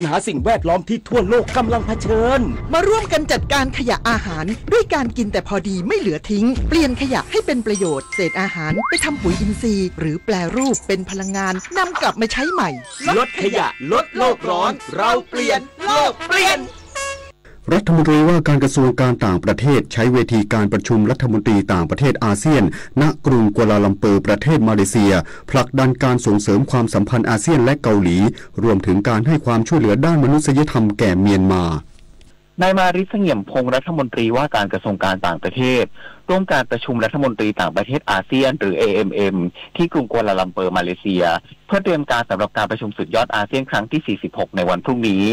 หาสิ่งแวดล้อมที่ทั่วโลกกำลังเผชิญ มาร่วมกันจัดการขยะอาหารด้วยการกินแต่พอดีไม่เหลือทิ้ง เปลี่ยนขยะให้เป็นประโยชน์ เศษอาหารไปทำปุ๋ยอินทรีย์ หรือแปรรูปเป็นพลังงาน นำกลับมาใช้ใหม่ ลดขยะ ลดโลกร้อน เราเปลี่ยน โลกเปลี่ยน รัฐมนตรีว่าการกระทรวงการต่างประเทศใช้เวทีการประชุมรัฐมนตรีต่างประเทศอาเซียน ณ กรุงกัวลาลัมเปอร์ ประเทศมาเลเซีย ผลักดันการส่งเสริมความสัมพันธ์อาเซียนและเกาหลี รวมถึงการให้ความช่วยเหลือด้านมนุษยธรรมแก่เมียนมา นายมาริส เสงี่ยมพงษ์ รัฐมนตรีว่าการกระทรวงการต่างประเทศ ร่วมการประชุมรัฐมนตรีต่างประเทศอาเซียน หรือ เอ เอ็ม เอ็ม ที่กรุงกัวลาลัมเปอร์ มาเลเซีย เพื่อเตรียมการสำหรับการประชุมสุดยอดอาเซียนครั้งที่ สี่สิบหก ในวันพรุ่งนี้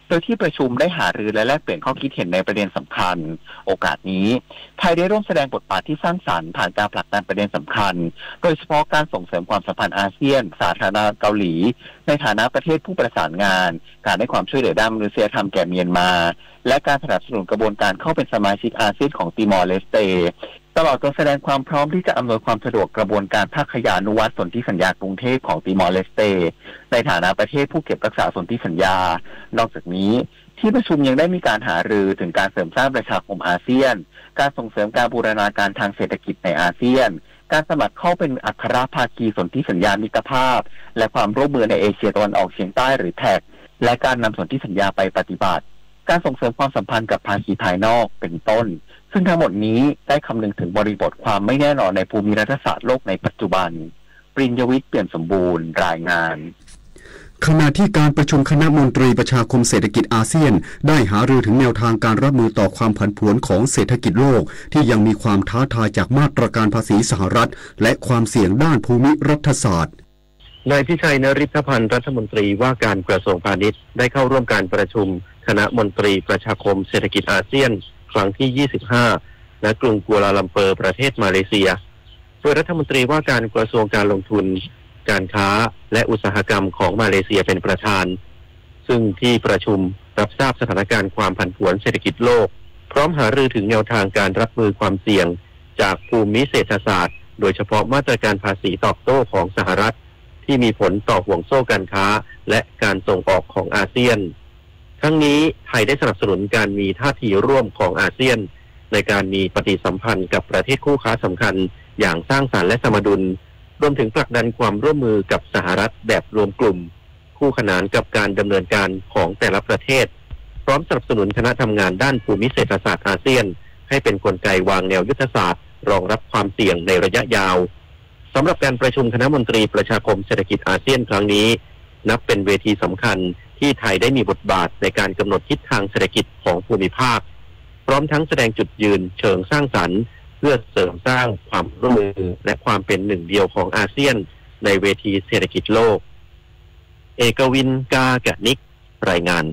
โดยที่ประชุมได้หารือและแลกเปลี่ยนข้อคิดเห็นในประเด็นสำคัญ โอกาสนี้ ไทยได้ร่วมแสดงบทบาทที่สร้างสรรค์ผ่านการผลักดันประเด็นสำคัญ โดยเฉพาะการส่งเสริมความสัมพันธ์อาเซียน สาธารณรัฐเกาหลี ในฐานะประเทศผู้ประสานงาน การให้ความช่วยเหลือด้านมนุษยธรรมแก่เมียนมา และการสนับสนุนกระบวนการเข้าเป็นสมาชิกอาเซียนของติมอร์เลสเต ตลอดจนแสดงความพร้อมที่จะอำนวยความสะดวกกระบวนการภาคคยานุวัตสนธิสัญญากรุงเทพของติมอร์เลสเต ในฐานะประเทศผู้เก็บรักษาสนธิสัญญา นอกจากนี้ ที่ประชุมยังได้มีการหารือถึงการเสริมสร้างประชาคมอาเซียน การส่งเสริมการบูรณาการทางเศรษฐกิจในอาเซียน การสมัครเข้าเป็นอัครภาคีสนธิสัญญามิตรภาพ และความร่วมมือในเอเชียตะวันออกเฉียงใต้หรือ แท็ก และการนำสนธิสัญญาไปปฏิบัติ การส่งเสริมความสัมพันธ์กับภาคีภายนอก เป็นต้น ซึ่งทั้งหมดนี้ได้คำนึงถึงบริบทความไม่แน่นอนในภูมิรัฐศาสตร์โลกในปัจจุบัน ปริญญวิทย์ เปี่ยมสมบูรณ์ รายงาน ขณะที่การประชุมคณะมนตรีประชาคมเศรษฐกิจอาเซียน ได้หารือถึงแนวทางการรับมือต่อความผันผวนของเศรษฐกิจโลก ที่ยังมีความท้าทายจากมาตรการภาษีสหรัฐ และความเสี่ยงด้านภูมิรัฐศาสตร์ นายพิชัย นฤทธพันธ์ รัฐมนตรีว่าการกระทรวงพาณิชย์ ได้เข้าร่วมการประชุมคณะมนตรีประชาคมเศรษฐกิจอาเซียน ครั้งที่ ยี่สิบห้า ณ กรุงกัวลาลัมเปอร์ ประเทศมาเลเซีย โดยรัฐมนตรีว่าการกระทรวงการลงทุน การค้า และอุตสาหกรรมของมาเลเซียเป็นประธาน ซึ่งที่ประชุมรับทราบสถานการณ์ความผันผวนเศรษฐกิจโลก พร้อมหารือถึงแนวทางการรับมือความเสี่ยงจากภูมิเศรษฐศาสตร์ โดยเฉพาะมาตรการภาษีตอบโต้ของสหรัฐ ที่มีผลต่อห่วงโซ่การค้า และการส่งออกของอาเซียน ทั้งนี้ไทยได้สนับสนุนการมีท่าทีร่วมของอาเซียน ในการมีปฏิสัมพันธ์กับประเทศคู่ค้าสำคัญอย่างสร้างสรรค์และสมดุล รวมถึงผลักดันความร่วมมือกับสหรัฐแบบรวมกลุ่ม คู่ขนานกับการดำเนินการของแต่ละประเทศ พร้อมสนับสนุนคณะทำงานด้านภูมิเศรษฐศาสตร์อาเซียน ให้เป็นกลไกวางแนวยุทธศาสตร์รองรับความเสี่ยงในระยะยาว สำหรับการประชุมคณะมนตรีประชาคมเศรษฐกิจอาเซียนครั้งนี้ นับเป็นเวทีสำคัญที่ไทยได้มีบทบาทในการกำหนดทิศทางเศรษฐกิจของภูมิภาค พร้อมทั้งแสดงจุดยืนเชิงสร้างสรรค์ เพื่อเสริมสร้างความร่วมมือและความเป็นหนึ่งเดียวของอาเซียนในเวทีเศรษฐกิจโลก เอกวิน กากนิก รายงาน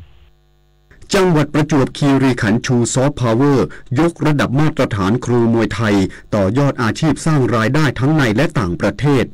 จังหวัดประจวบคีรีขันธ์ชูซอฟต์พาวเวอร์ ยกระดับมาตรฐานครูมวยไทย ต่อยอดอาชีพสร้างรายได้ทั้งในและต่างประเทศ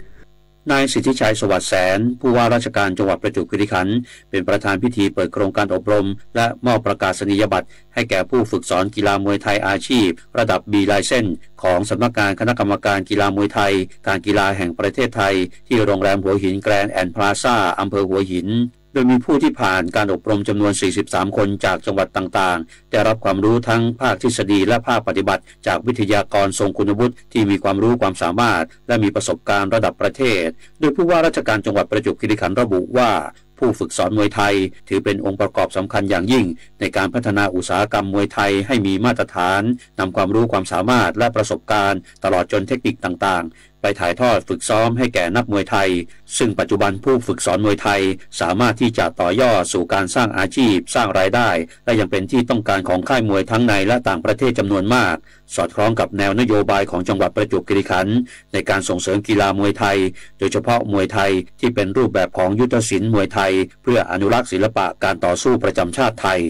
นายสิทธิชัย สวัสดิ์แสน ผู้ว่าราชการจังหวัดประจวบคีรีขันธ์ เป็นประธานพิธีเปิดโครงการอบรม และมอบประกาศนียบัตรให้แก่ผู้ฝึกสอนกีฬามวยไทยอาชีพระดับ B License ของสำนักงานคณะกรรมการกีฬามวยไทย การกีฬาแห่งประเทศไทย ที่โรงแรมหัวหินแกรนด์แอนด์พลาซ่า อำเภอหัวหิน โดยมีผู้ที่ผ่านการอบรมจำนวน สี่สิบสาม คนจากจังหวัดต่างๆ ได้รับความรู้ทั้งภาคทฤษฎีและภาคปฏิบัติ จากวิทยากรทรงคุณวุฒิที่มีความรู้ความสามารถ และมีประสบการณ์ระดับประเทศ โดยผู้ว่าราชการจังหวัดประจวบคีรีขันธ์ระบุว่า ผู้ฝึกสอนมวยไทย ถือเป็นองค์ประกอบสำคัญอย่างยิ่ง ในการพัฒนาอุตสาหกรรมมวยไทยให้มีมาตรฐาน นำความรู้ความสามารถและประสบการณ์ ตลอดจนเทคนิคต่างๆ ไปถ่ายทอดฝึกซ้อมให้แก่นักมวยไทย ซึ่งปัจจุบันผู้ฝึกสอนมวยไทย สามารถที่จะต่อยอดสู่การสร้างอาชีพ สร้างรายได้ และยังเป็นที่ต้องการของค่ายมวยทั้งในและต่างประเทศจำนวนมาก สอดคล้องกับแนวนโยบายของจังหวัดประจวบคีรีขันธ์ ในการส่งเสริมกีฬามวยไทย โดยเฉพาะมวยไทยที่เป็นรูปแบบของยุทธศิลป์มวยไทย เพื่ออนุรักษ์ศิลปะการต่อสู้ประจำชาติไทย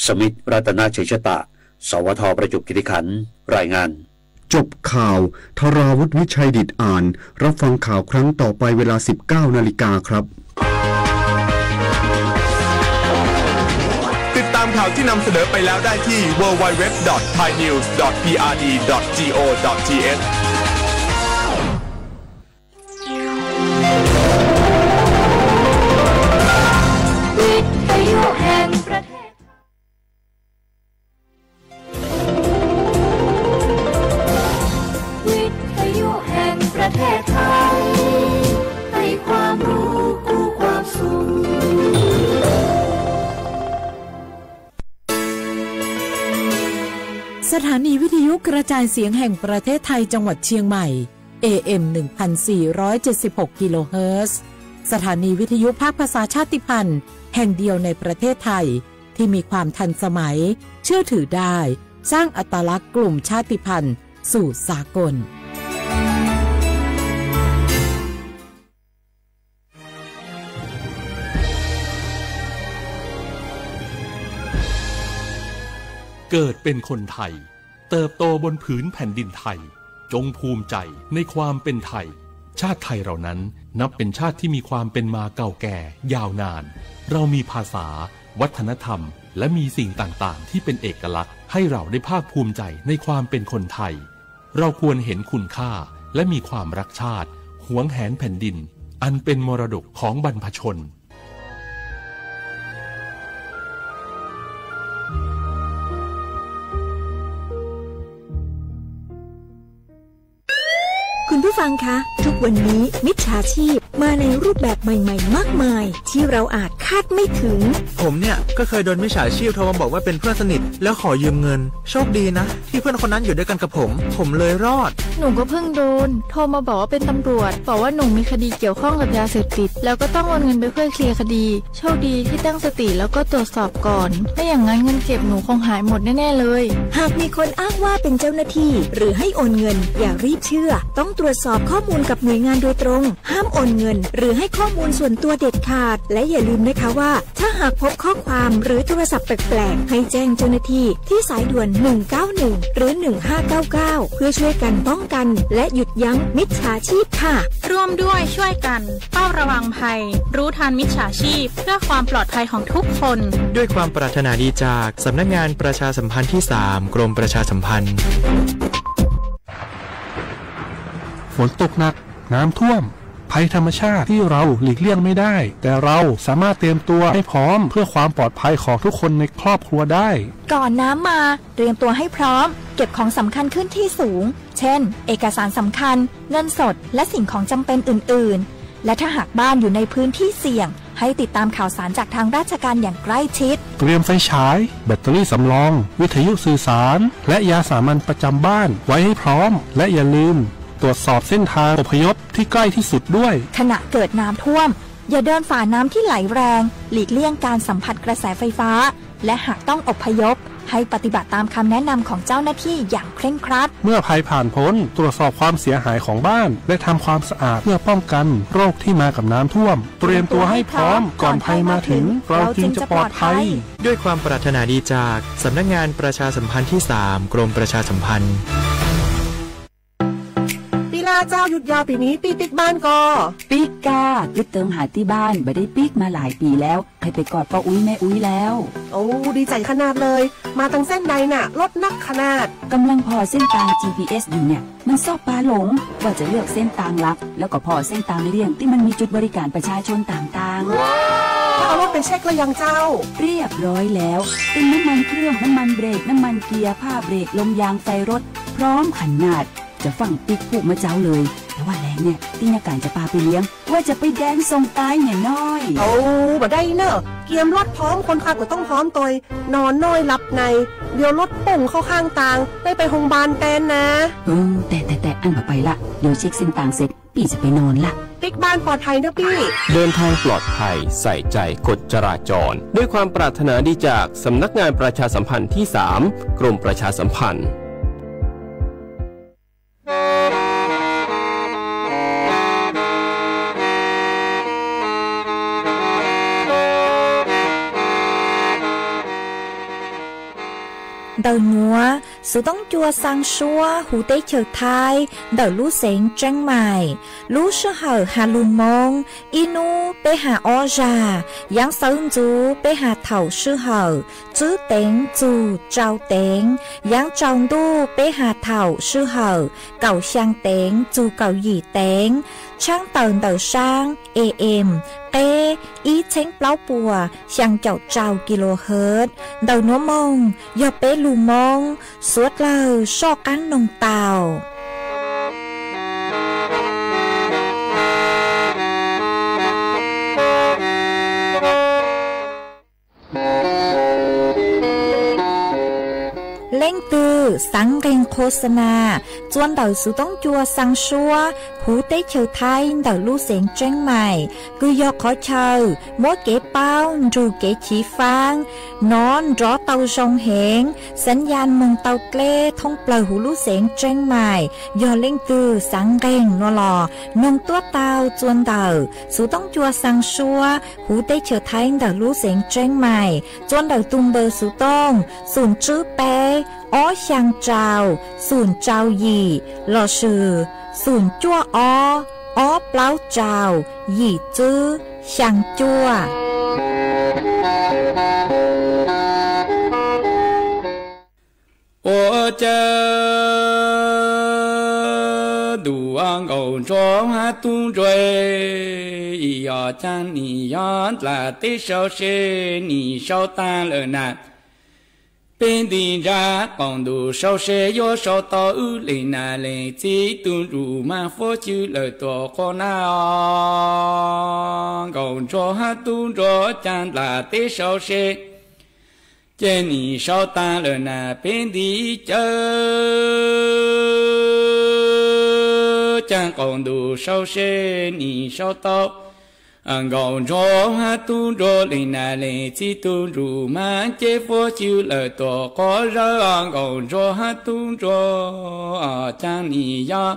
สมิท รัตนชัยชตะ สวท ประจวบคีรีขันธ์ รายงาน จบข่าว ธราวุฒิ วิชัยดิษฐ์อ่าน รับฟังข่าวครั้งต่อไปเวลา สิบเก้านาฬิกาครับ ติดตามข่าวที่นำเสนอไปแล้วได้ที่ ดับเบิลยู ดับเบิลยู ดับเบิลยู ดอท ไทยนิวส์ ดอท พีอาร์ดี ดอท จี โอ ดอท ที เอช วิทยุ สถานีวิทยุกระจายเสียงแห่งประเทศไทยจังหวัดเชียงใหม่ เอ เอ็ม หนึ่งพันสี่ร้อยเจ็ดสิบหก กิโลเฮิรตซ์ สถานีวิทยุภาคภาษาชาติพันธุ์แห่งเดียวในประเทศไทย ที่มีความทันสมัย เชื่อถือได้ สร้างอัตลักษณ์กลุ่มชาติพันธุ์สู่สากล เกิดเป็นคนไทย เติบโตบนผืนแผ่นดินไทย จงภูมิใจในความเป็นไทย ชาติไทยเรานั้นนับเป็นชาติที่มีความเป็นมาเก่าแก่ยาวนาน เรามีภาษา วัฒนธรรม และมีสิ่งต่างๆ ที่เป็นเอกลักษณ์ ให้เราได้ภาคภูมิใจในความเป็นคนไทย เราควรเห็นคุณค่า และมีความรักชาติ หวงแหนแผ่นดิน อันเป็นมรดกของบรรพชน คุณผู้ฟังคะ ทุกวันนี้มิจฉาชีพมาในรูปแบบใหม่ๆ มากมาย ที่เราอาจคาดไม่ถึง ผมเนี่ยก็เคยโดนมิจฉาชีพโทรมาบอกว่าเป็นเพื่อนสนิท แล้วขอยืมเงิน โชคดีนะ ที่เพื่อนคนนั้นอยู่ด้วยกันกับผม ผมเลยรอด หนูก็เพิ่งโดนโทรมาบอกว่าเป็นตำรวจ บอกว่าหนูมีคดีเกี่ยวข้องกับยาเสพติด แล้วก็ต้องโอนเงินไปเพื่อเคลียร์คดี โชคดีที่ตั้งสติแล้วก็ตรวจสอบก่อน ไม่อย่างนั้นเงินเก็บหนูคงหายหมดแน่ๆเลย หากมีคนอ้างว่าเป็นเจ้าหน้าที่ หรือให้โอนเงิน อย่ารีบเชื่อ ต้องตรวจสอบข้อมูลกับหน่วยงานโดยตรง ห้ามโอนเงิน หรือให้ข้อมูลส่วนตัวเด็ดขาด และอย่าลืมนะคะว่า ถ้าหากพบข้อความหรือโทรศัพท์แปลกๆ ให้แจ้งเจ้าหน้าที่ที่สายด่วน หนึ่งเก้าหนึ่ง หรือ หนึ่งห้าเก้าเก้า เพื่อช่วยกันป้องกัน และหยุดยั้งมิจฉาชีพค่ะ ร่วมด้วยช่วยกันเฝ้าระวังภัย รู้ทันมิจฉาชีพ เพื่อความปลอดภัยของทุกคน ด้วยความปรารถนาดีจากสำนักงานประชาสัมพันธ์ที่สาม กรมประชาสัมพันธ์ ฝนตกหนัก น้ำท่วม ภัยธรรมชาติที่เราหลีกเลี่ยงไม่ได้ แต่เราสามารถเตรียมตัวให้พร้อมเพื่อความปลอดภัยของทุกคนในครอบครัวได้ ก่อนน้ำมา เตรียมตัวให้พร้อม เก็บของสำคัญขึ้นที่สูง เช่น เอกสารสำคัญ เงินสด และสิ่งของจำเป็นอื่นๆ และถ้าหากบ้านอยู่ในพื้นที่เสี่ยง ให้ติดตามข่าวสารจากทางราชการอย่างใกล้ชิด เตรียมไฟฉาย แบตเตอรี่สำรอง วิทยุสื่อสาร และยาสามัญประจำบ้านไว้ให้พร้อม และอย่าลืมตรวจสอบเส้นทางอพยพที่ใกล้ที่สุดด้วย ขณะเกิดน้ำท่วม อย่าเดินฝ่าน้ำที่ไหลแรง หลีกเลี่ยงการสัมผัสกระแสไฟฟ้า และหากต้องอพยพ ให้ปฏิบัติตามคำแนะนำของเจ้าหน้าที่อย่างเคร่งครัด เมื่อภัยผ่านพ้น ตรวจสอบความเสียหายของบ้าน และทำความสะอาดเพื่อป้องกันโรคที่มากับน้ำท่วม เตรียมตัวให้พร้อมก่อนภัยมาถึง เราจึงจะปลอดภัย ด้วยความปรารถนาดีจากสำนักงานประชาสัมพันธ์ที่สาม กรมประชาสัมพันธ์ ปีลาเจ้า หยุดยาวปีนี้ ปี้ปิ๊กบ้านก่อ ปิ๊กกา กึ๊ดเติงหาตี้บ้าน บ่ได้ปิ๊กมาหลายปีแล้ว ให้ไปกอดป้าอุ๊ยแม่อุ๊ยแล้ว โอ้ ดีใจขนาดเลย มาตังเส้นใดน่ะ รถนักขนาด กำลังผ่อเส้นตาง จีพีเอส อยู่เนี่ย มันชอบปาหลง ว่าจะเลือกเส้นตางลัก แล้วก็ผ่อเส้นตางเลี่ยงที่มันมีจุดบริการประชาชนต่างๆ แล้วเอารถไปเช็คแล้วยังเจ้า เรียบร้อยแล้ว เป็นน้ำมันเครื่อง น้ำมันเบรก น้ำมันเกียร์ ผ้าเบรก ลมยาง ไฟรถ พร้อมขนาด จะฟั่งปิ๊กพูกเมื่อเจ๊าเลย แต่ว่าแลงเนี่ย ตี้ยาก๋านจะปาไปเลี้ยง ว่าจะไปแดนส่งตายเนี่ยน้อย โอ้ บ่ได้เนอะ เกียมรถพร้อม คนขับก็ต้องพร้อมตวย นอนน้อยหลับใน เดี๋ยวรถป่งเข้าข้างตาง ได้ไปโฮงพยาบาลแตนนะ เออ แต่ แต่ แต่ อั้นบ่ไปละ เดี๋ยวเช็คเส้นตางเสร็จ ปี้จะไปนอนละ ปิ๊กบ้านปลอดภัยนะปี้ เดินทางปลอดภัย ใส่ใจกฎจราจร ด้วยความปรารถนาดีจากสำนักงานประชาสัมพันธ์ที่สาม กรมประชาสัมพันธ์ Ntawm nuav, xwv toob cua xaa suab huv teb chaws Thaib ntawm lub xeev Tseeb Maim, lub sij hawm has lug Moob, ib nub peb has ob zag, yaav xawv ntxuv peb has thaum sij hawm tswb teev txug tsau teev, yaav tsau ntuj peb has thaum sij hawm kaum xyaa teev txug kaum yim teev, tshaab tawm ntawm saab A M qeb ib txheeb plaub puas xyaa caum rau kilohertz. Ntawm nuav moog yog peb lug Moob, suav dlawg soj qaab noog tau. Leej twg Xav nqeeg qhua xa nas txua ntawm xuv toob cua xaa suab huv teb chaws Thaib ntawm lub xeev Tseeb Mais, kws yog qhov chaw muab kev paub nrug kev chiv faab nov nrov tau zoo heev, xav yaj moog tau dleb thoob plawg huv lub xeev Tseeb Mais. Yog leej twg xav nqeeg no los noog tuab tau txua ntawm xuv toob cua xaa suab huv teb chaws Thaib ntawm lub xeev Tseeb Mais txua ntawm tug npawb xuv tooj xum tswb peb ob xyaa rau xum rau yim lossis xum cuaj ob ob plaub rau yim tswb xyaa cuaj. Ua cas ntuj nkaus ntsuag hab tub ntsuag, yog caag nim yog ntlam teb sau se nim sau taag lawm na. Peb nti nrag qaum ntuj sau se yuav sau tau wb leej nam leej txiv tug nruj mas fuab cwj lawm tuam quas na. Nkaus ntsuag hab tub ntsuag caag ntlam teb sau se ces nim sau taag lawm na. Peb nti cawv caag qaum ntuj sau se nim sau tau nkaus ntsuag hab tub ntsuag leej nam leej txiv tug nruj mas ces fuab cwj lawm tuam quas zawg. Nkaus ntsuag hab tub ntsuag caag nim yog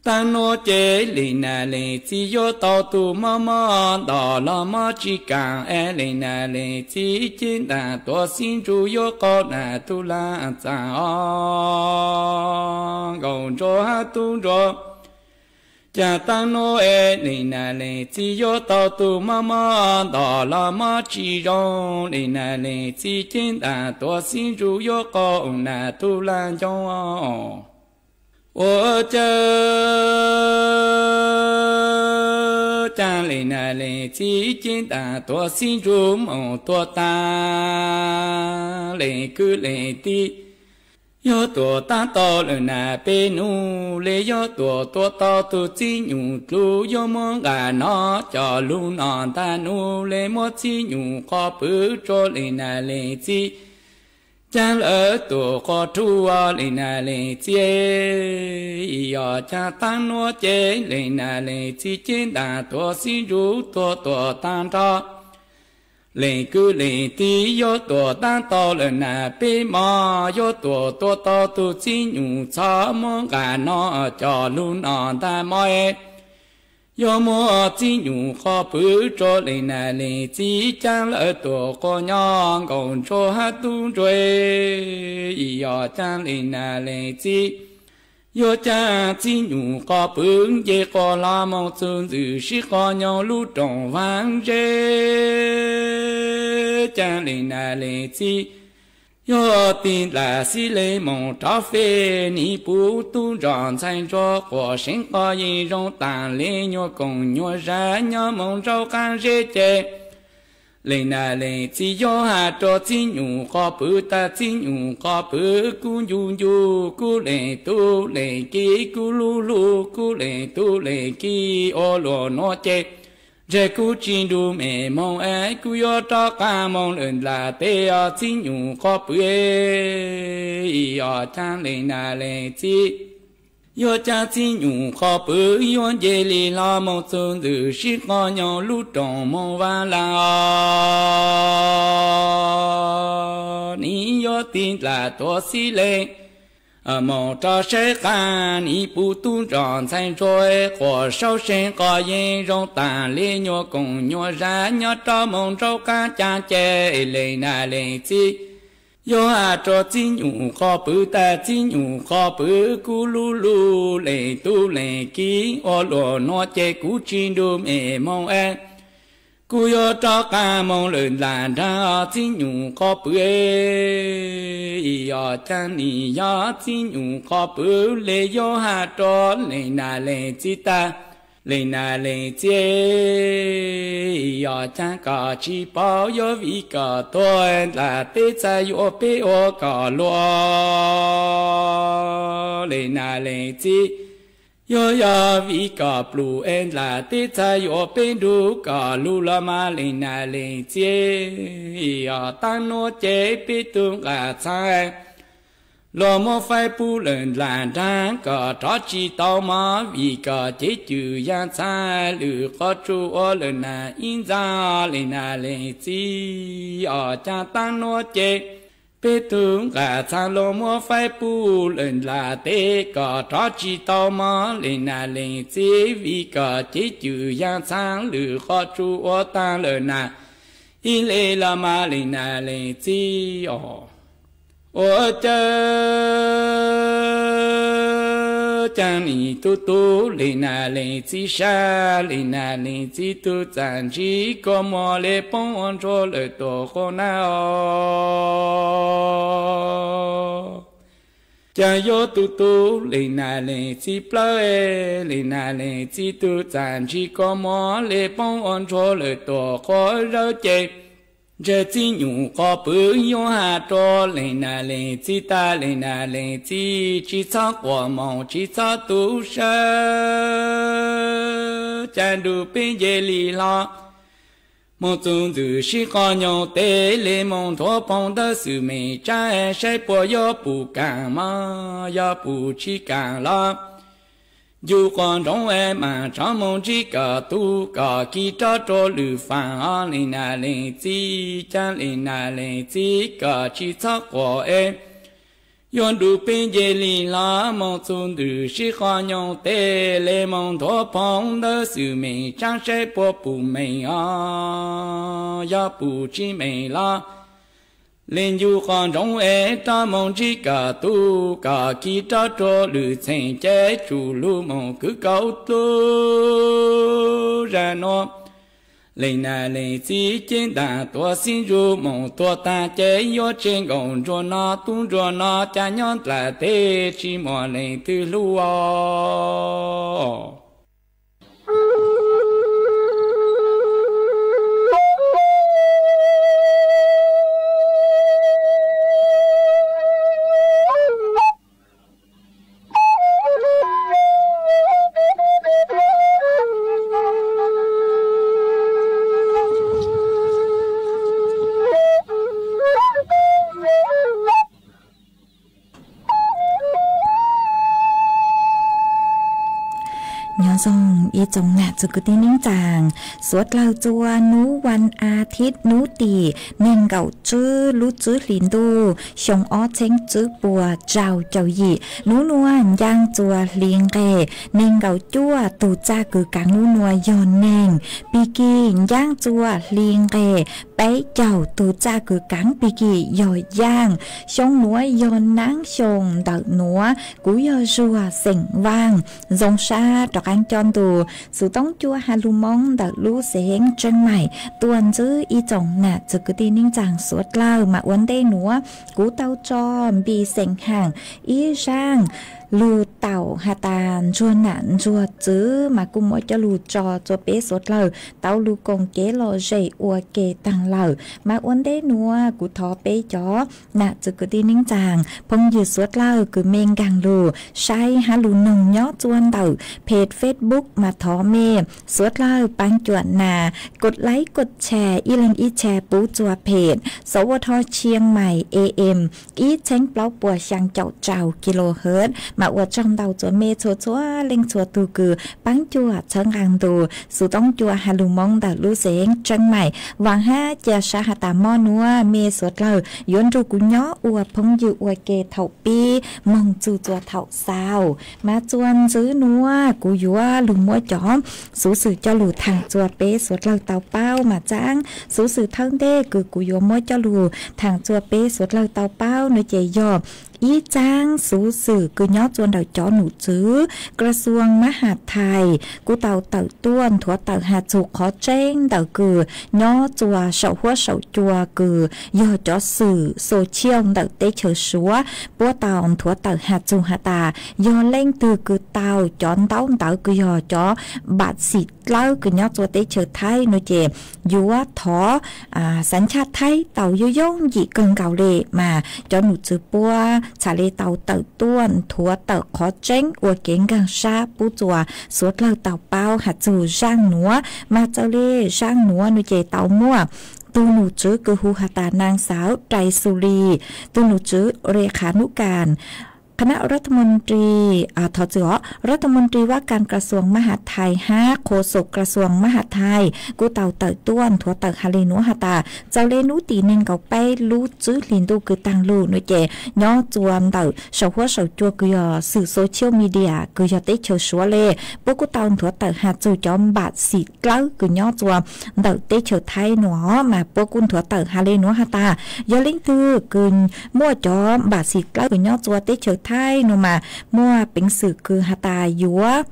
taag nuav ces leej nam leej txiv yuav tau tug mob mob nto los mob tsi kaam es leej nam leej txiv ceeb ntaag tuav xib ntsuj yuav qaug nam tug laag txaam os. Nkaus ntsuag hab tub ntsuag caag taag nuav es leej nam leej txiv yuav tau tug mob mob nto los mob tsi zoo, leej nam leej txiv ceeb ntaag tuav xib ntsuj yuav qaug nam tug laag ncoo. Ua cas caag leej nam leej txiv ceeb ntaag tuav xib ntsuj moog tuav taag leej kwv leej tij. Yog tuam taab tau lawm na peb nub le, yog tuam tuav tau tug txib nyum dlub, yuav muab nqaj nov coj lug noj ntag nub le, muab txib nyum qhov pwv rua leej nam leej txiv. Caag lawm tuam quas rua leej nam leej txiv, yog caag taag nuav ces leej nam leej txiv ceeb ntaag tuav xib ntsuj tuav tuam taag nrho. Leej kwv leej tij, yuav tuam taab tau lawm na peb mog, yuav tuam tuav tau tug txib nyum txhob muab nqaj nov coj lug noj ntag mog. Yuav muab txib nyum qhov pwv rua leej nam leej txiv, caag lawm tuam quas nyob nkaus ntsuag hab tub ntsuag, yog caag leej nam leej txiv. Yuav caag txib nyum qhov pwv nce quas hlo moog txug ntxwm sib qho nyob lub rooj vaag zeb, caag leej nam leej txiv. Yuav tig ntlam xib leeg moog rov fej, nim puv tub ntsuag ntxhais ntsuag quas seev qho yeej zoo taag le nyuas koom nyuas zag nyob moog nraub qaab zeb ces leej nam leej txiv yuav has rua txib nyum qhov pwv tas txib nyum qhov pwv, kub ncu ncu kub leej tub leej kiv, kub lug lug kub leej tub leej kiv, ua luag nuav ces ntshe kub tsi nrug mej moog es kub yuav rov qaab moog lawm ntlam teb os txib nyum qhov pwv, yog caag leej nam leej txiv. Yuav caag txib nyum qhov pwv yuav nce li hlo moog txug ntxwm sib qho nyob lub rooj moog vaag laag os. Nim yuav tig ntlam tuav xib leeg moog rov saib qaab, nim puv tub ntsuag ntxhais ntsuag quas saub seev qho yeej zoo taag le nyuas koom nyuas zag nyob rov moog nraub qaab caag ces leej nam leej txiv yuav has rua txib nyum qhov pwv tas txib nyum qhov pwv, kub lug lug leej tub leej kiv, ua luag nuav ces kub tsi nrug mej moog es kub yuav rov qaab moog lawm ntlam nraag os txib nyum qhov pwv, yog caag nim yog txib nyum qhov pwv le yuav has rua leej nam leej txiv tas leej nam leej txiv, yog caag koj tsi paub yuav vim koj tuag ntlam teb txhad yuav peb ua koj luag, leej nam leej txiv. Yuav yog vim koj pluj es ntlam teb txhad yuav peb nrug koj lug los mas leej nam leej txiv, yog taag nuav ces peb tug nqaj txhab Luag muab faib pub lawm nlas nraag kom rov tsi tau mog, vim kom cev cwm yaaj txhav lwm qhov tsua ua lawm nas ib ntxa. Leej nas leej txiv os, caag taab nuav ces peb tug nqaj txha luag muab faib pub lawm nlas teb kom rov tsi tau mog, leej nas leej txiv, vim kom cev cwm yaaj txhav lwm qhov tsua ua taag lawm nas ib le los mas, leej nas leej txiv os. Ua caag caag nim tub tub leej nas leej txiv sab, leej nas leej txiv tug txaj ntsig kua muag le poob ua ntsuag lawm tuam quas nab os. Caag yuav tub tub leej nas leej txiv plawg, leej nas leej txiv tug txaj ntsig kua muag le poob ua ntsuag lawm tuam quas zawg ces, ntshe txiv nyuj qos pw yuav has rua leej nas leej txiv tag, leej nas leej txiv tsi txhob quas moog tsi txhob tu sawv, ca nrug peb nce li hlo moog txug ntxwm sib qho nyoog teb le moog nthuav phoo ntawv xwm meem tsaab, saib puas yuav pum kaam mog, yog pum tsi kaam los ncu quas nroov es maam rov moog ntsib kom tub kom ki rov rua lwm faam os, leej nas leej txiv, ca leej nas leej txiv kom tsi txhob quas es yuav nrug peb nce li hlo moog txug ntxwm sib qho nyoog teb le moog nthuav phoo ntawv xwm meem tsaab, saib puas pum meem os, yog pum tsi meem los le ncu quas nroov es rov moog ntsib kom tub kom ki rov rua lwm txheej, ces tsum lug moog kwv kaum lub zag nuav. Leej nas leej txiv cev ntaag tuav xib ntsug moog tuag taag, ces yuav tseg nkaus ntsuag no tub ntsuag no, ca nyob dlaag teb tsi muaj leej twg hlub os. Nyob zoo ib tsoom nam txwv kwv tij neej tsaa, suav dlawg txua nub vas as thiv nub tim neeg nkaum tswb lub tswb hli ntuj xyoo ob txheeb tswb puas rau caum yim. Nub nuav ncaaj txua hli nqeg neeg nkaum cuaj tug txaj kws kaav nub nuav yog neeg, pig kig ncaaj txua hli nqeg peb caug tug txaj kws kaav pig kig yog yaaj. Xyoo nuav yog naab xyoo ntawm nuav kuv yog zuag xeem vaaj. Zoo sab rov qaab coj ntu xuv toob cua has lug moo ntawm lub xeev Tseeb Maim tuaj ntsib ib tsoom nam txwv kwv tij neej tsaa suav dlawg. Mas ua ntej nuav kuv tau tso npis xeem haam ib zaaj lug taum has tas ntsuag nam ntsuag txwv mas kuj muab coj lug tso tsua peb suav dlawg tau lug koom kev lom zem ua ke taag lawm. Mas ua ntej nuav kuv thov peb cov nam txwv kwv tij neej tsaa phooj ywg suav dlawg kws mej nkaag lug saib hab lug noog nyob tsua ntawm peg Facebook mas thov mej suav dlawg paab cuam nas kod laib kod tshee ib leeg ib tshee puv tsua peg sov ua dho Chiang Mai A M ib txheeb plaub puas xyaa caum rau kilohertz. Mas ua tsaug ntau tsua mej txhua txhua leej txhua tug kws paab cuam txhawb nqaa ntu xuv toob cua has lug moo ntawm lub xeev Tseeb Maim. Vaam hab cia sab has tas mob nuav mej suav dlawg yuav nrug kuv nyob ua phooj ywg ua ke thaum pib moog txug tsua thaum xaus. Mas tsua ntswb nuav kuv yuav lug muab cov xuv xwm coj lug thaam tsua peb suav dlawg tau paub mas txaam xuv xwm thawj ntej kws kuv yuav muab coj lug thaam tsua peb suav dlawg tau paub nuav ces yog ib txaab xuv xwm kws nyob tsua ntawm cov num tswv kra xuas mab has thais kuj tau tawm tuaj nthuav tawm has txug qhov tseeb ntawm kws nyob tsua saum huab saum cua kws yog cov xwm xo chiaj ntawm teb chaws Suav puab tau nthuav tawm has txug has tas yog leej twg kws tau cov ntaub ntawv kws yog cov npam xim dlawb kws nyob tsua teb chaws Thaib nuav ces yuav thov xav nchaj Thaib tau yooj yooj yim kawg nkaus le. Mas cov num tswv puab txhad le tau tawm tuaj nthuav tawm qhov tseeb ua kev nkaag sab pub tsua suav dlawg tau paub has txug zaaj nuav. Mas txawm le zaaj nuav nuav ces tau muaj tus num tswv kws hu has tas Nang Xauv Rais Xu Li, tus num tswv Lekha Nub Kas, khana Rathmon Ri, thov txim os, Rathmon Ri Vab Kas Kras Xuas Mas Has Thais hab Qhua Xus Kras Xuas Mas Has Thais kuj tau tawm tuaj nthuav tawm has le nuav has tas txaus le nub tim neeg nkaum peb lub tswv hli ntuj kws taag lug nuav ces nyob tsua ntawm saum huab saum cua kws yog xwm social media kws yog teb chaws Suav le, puab kuj tau nthuav tawm has txug cov npam xim dlawb kws nyob tsua ntawm teb chaws Thaib nuav mas puab kuj nthuav tawm has le nuav has tas yog leej twg kws muaj cov npam xim dlawb kws nyob tsua teb chaws Thaib nuav mas muaj peev xwm kws has tas yuav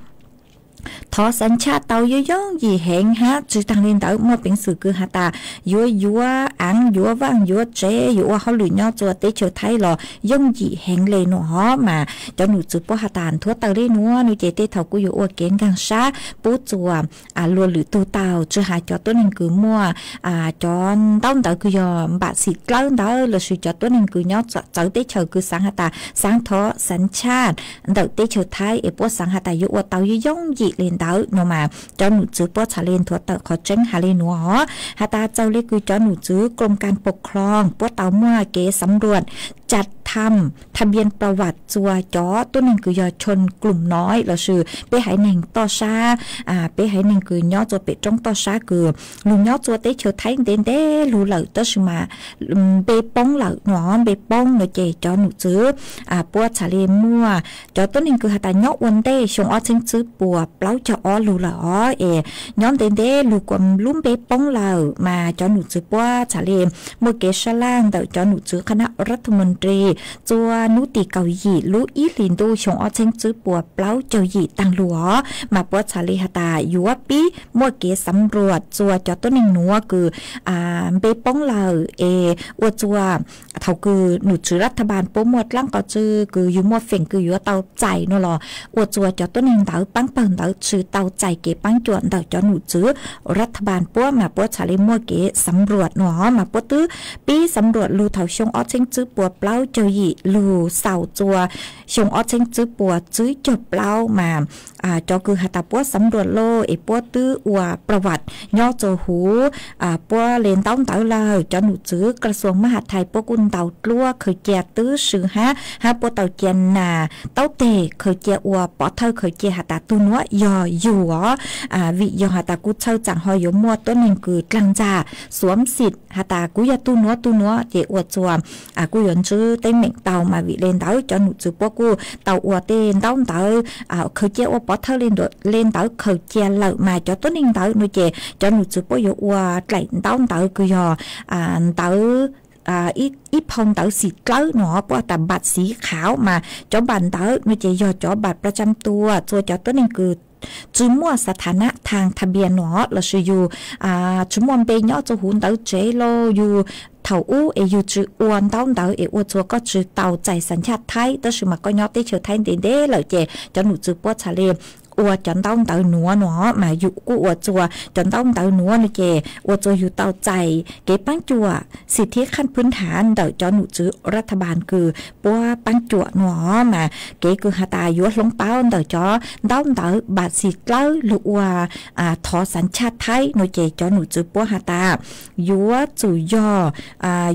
thov xav tshaj tau yooj yooj yim heev hab tsi taag le ntawd muaj peev xwm kws has tas yuav yuav aav yuav vaaj yuav tsev yuav ua hauj lwm nyob tsua teb chaws Thaib los yooj yim heev le nuav hov mas cov num tswv puab has tas nthuav tawm le nuav nuav ces tej thaum kuj yuav ua kev nkaag sab pub tsua luas lwm tug tau tsi has cov tuab neeg kws muaj cov ntaub ntawv kws yog npam xim dlawb ntawd lossis cov tuab neeg kws nyob txawv teb chaws kws xaav has tas xaav thov xav tshaj ntawm teb chaws Thaib es puab xaav has tas yuav ua tau yooj yooj yim le ntawd nuav mas cov num tswv puab txhad le nthuav tawm qhov tseeb has le nuav hov has tas txaus le kws cov num tswv Krom Kas Pov Khloos puab tau muaj kev xav nruas tsa tham tham npias pla vam tsua cov tuab neeg kws yog choo klum noib lossis peb haiv neeg toj sab, peb haiv neeg kws nyob tsua pem roob toj sab kws lug nyob tsua teb chaws Thaib ntev ntev lug lawm tab sis mas npe poob lawm nuav npe poob nuav ces cov num tswv puab txhad le muaj cov tuab neeg kws has tas nyob ua ntej xyoo ob txheeb tswb puas plaub caug ob lug lawm os es nyob ntev ntev lug kuas lub npe poob lawm mas cov num tswv puab txhad le muaj kev sab laj ntawm cov num tswv qhab nab Rathmon Ri tsua nub tim kaum yim lub ib hlis ntuj xyoo ob txheeb tswb puas plaub caug yim taag lug os mas puab txhad le has tas yuav pib muaj kev xav nruas tsua cov tuab neeg nuav kws npe poob lawm es ua tsua thaum kws num tswv Rathbal puab muaj dlaab qhov tswv kws yug muaj feem kws yuav tau txais nuav los ua tsua cov tuab neeg ntawd paab pawg ntawd tsi tau txais kev paab cuam ntawm cov num tswv Rathbal puab mas puab txhad le muaj kev xav nruas nuav mas puab twb pib xav nruas lug thaum xyoo ob txheeb tswb puas plaub caug yim lug xaus tsua xyoo ob txheeb tswb puas tsib caug plaub mas cov kws has tas puab xav nruas lawm es puab twb ua pla vam nyob tsua huv puab le ntaub ntawv lawm cov num tswv Kras Xuas Mas Has Thais puab kuj ntaus dluab khaws cia tub si hab hab puab tau cia nas taub teg khaws cia ua pov thawj khaws cia has tas tug nuav yog yug os vim yog has tas kuj txhawj tsaam ho yuav muaj tuab neeg kws dlaag ntxag xuav xim has tas kuv yog tug nuav tug nuav ces ua tsua kuj yuav ntsib teeb meem tau mas vim le ntawd cov num tswv puab kuj tau ua tej ntaub ntawv khaws cia ua pov thawj le ntawd khaws cia lawm mas cov tuab neeg ntawd nuav ces cov num tswv puab yuav ua dlaim ntaub ntawv kws yog ntawv ib phau ntawv xim dlawb nuav puab has tas npam xiv qhauv mas cov npam ntawd nuav ces yog cov npam pla tsam tua tsua cov tuab neeg kws tsi muaj xav thav nab thaag tham npias nuav lossis yug tsi muaj npe nyob tsua huv ntawv tsev lawm yug thaum ub es yug tsi ua ntaub ntawv es ua tsua koj tsi tau txais xas nchaj Thaib tab sis mas koj nyob teb chaws Thaib ntev ntev lawm ces cov num tswv puab txhad le ua cov ntaub ntawv nuav nuav mas yug kuj ua tsua cov ntaub ntawv nuav nuav ces ua tsua yug tau txais kev paab cuam xim thib khaj phwb nrhav ntawm cov num tswv Rathbal kws puab paab cuam nuav mas kev kws has tas yuav hloov paub ntawm cov ntaub ntawv npam xim dlawb lug ua thov xas nchaj Thaib nuav ces cov num tswv puab has tas yuav tsum yog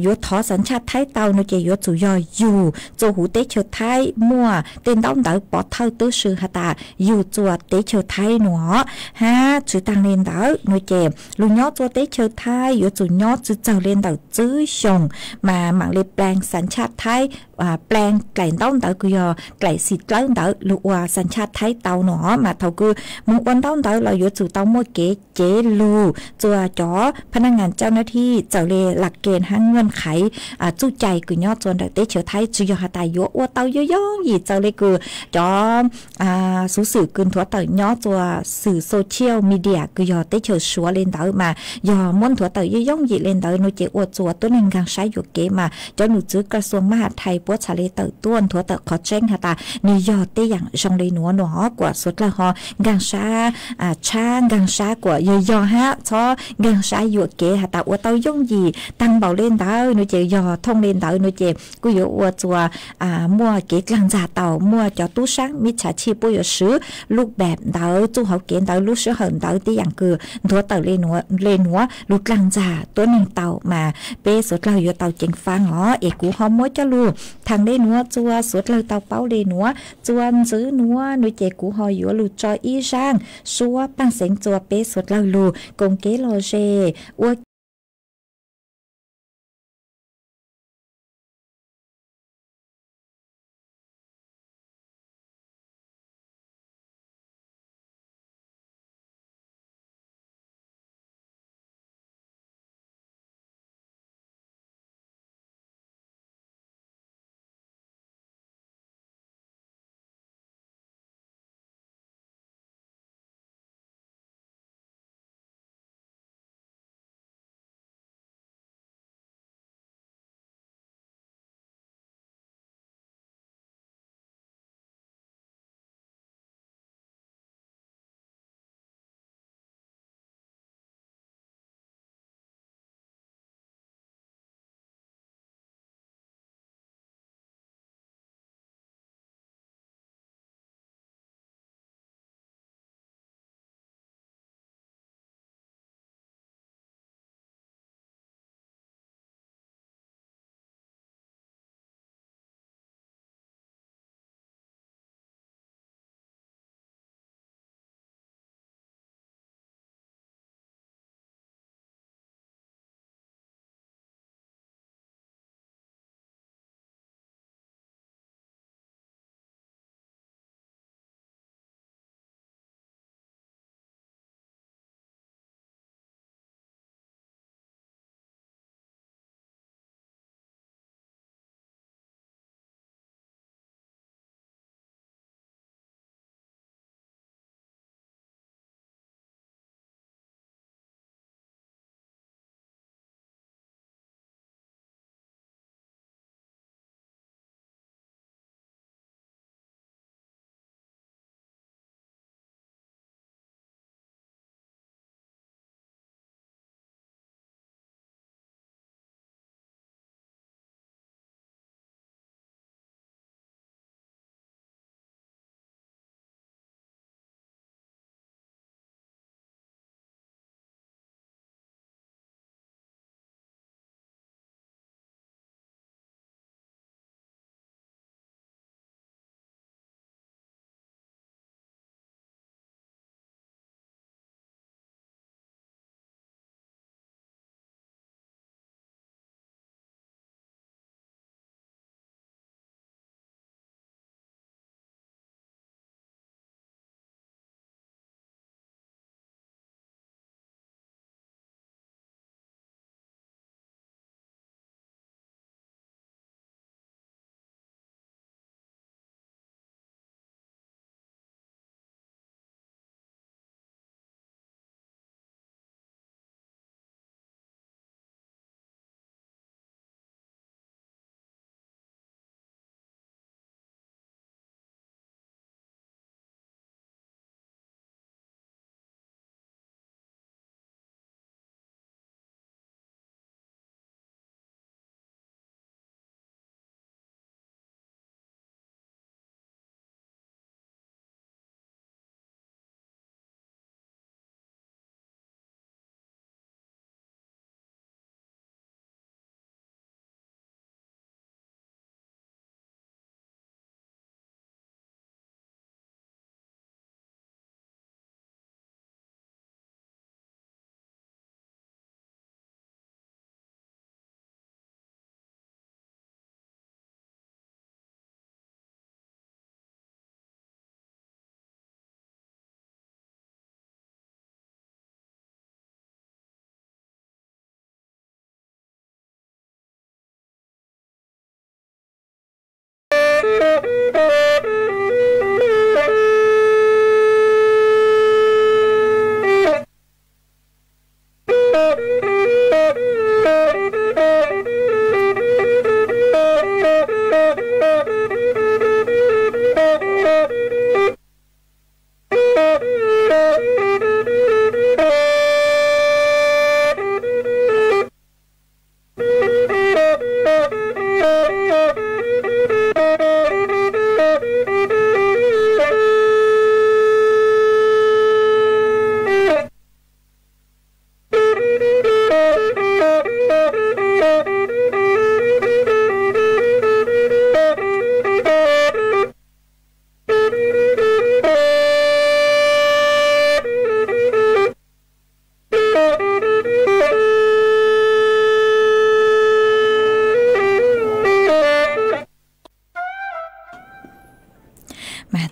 yuav thov xas nchaj Thaib tau nuav ces yuav tsum yog yug tsua huv teb chaws Thaib muaj tej ntaub ntawv pov thawj tub si has tas yug tsua teb chaws Thaib nuav hab tsi taag le ntawd nuav ces lug nyob tsua teb chaws Thaib yuav tsum nyob tsi txawg le ntawm tsib xyoos mas maam le pleeg xas nchaj Thaib pleeg dlaim ntaub ntawv kws yog dlaim xim dlawb ntawd lug ua xas nchaj Thaib tau nuav mas thaum kws moog ua ntaub ntawv los yuav tsum tau muaj kev cev lug tsua cov phab nab ngas caj nab thib txawm le lam ke hab nkuaj qhaiv txuj cai kws nyob tsua ntawm teb chaws Thaib tsi yog has tas yuav ua tau yooj yooj yim txawm le kws cov xuv xwm kws nthuav tawm nyob tsua xwm social media kws yog teb chaws Suav le ntawd mas yog muab nthuav tawm yooj yooj yim le ntawd nuav ces ua tsua tuab neeg nkaag sab yuam kev mas cov num tswv Kras Xuas Mas Has Thais puab txhad le tawm tuaj nthuav tawm qhov tseeb has tas nwg yog tej yaam zoo le nuav nuav kuas suav dlawg ho nkaag sab tshab nkaag sab kuas yog yog hab txhob nkaag sab yuam kev has tas ua tau yooj yim taag npaum le ntawd nuav ces yog thooj le ntawd nuav ces kuj yuav ua tsua muaj kev dlaag ntxag tau muaj cov tub saab mib txhav chij puab yuav swv lub npam ntawd txuj hauv kev ntawd lub sij hawm ntawd tib yam kws nthuav tawm le nuav lug dlaag ntxag tuab neeg tau mas peb suav dlawg yuav tau ceev faj os. Es kuv ho muab coj lug thaam le nuav txua suav dlawg tau paub le nuav, txua ntxwv nuav nua ces kuv ho yuav lug tso ib zaaj suab paaj xeev txua peb suav dlawg lug koom kev lom zem ua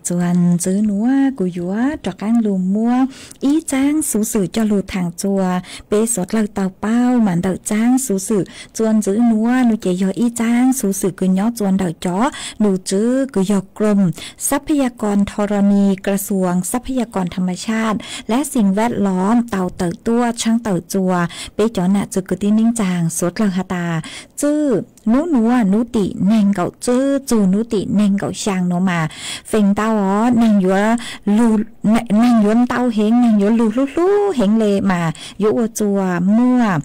Txuas ntxiv nuav kuv yuav rov qaab lug muab ib txaab xuv xwm coj lug thaam txug peb suav dlawg tau paub mas ntawm txaab xuv xwm txuas ntxiv nuav nuav ces yog ib txaab xuv xwm kws nyob txuas ntawm cov num tswv kws yog กรมทรัพยากรธรณี กระทรวงทรัพยากรธรรมชาติและสิ่งแวดล้อม tau tawm tuaj tshaab tawm txuas peb cov nam txwv kwv tij neej tsaa suav dlawg has tas txwj nub nuav nub tim neeg nkaum tswb txug nub tim neeg nkaum xyaa nuav mas feem ntau os neeg yuav, neeg yuav ntau heev, neeg yuav lug hlub hlub heev le mas yuav ua txuas muaj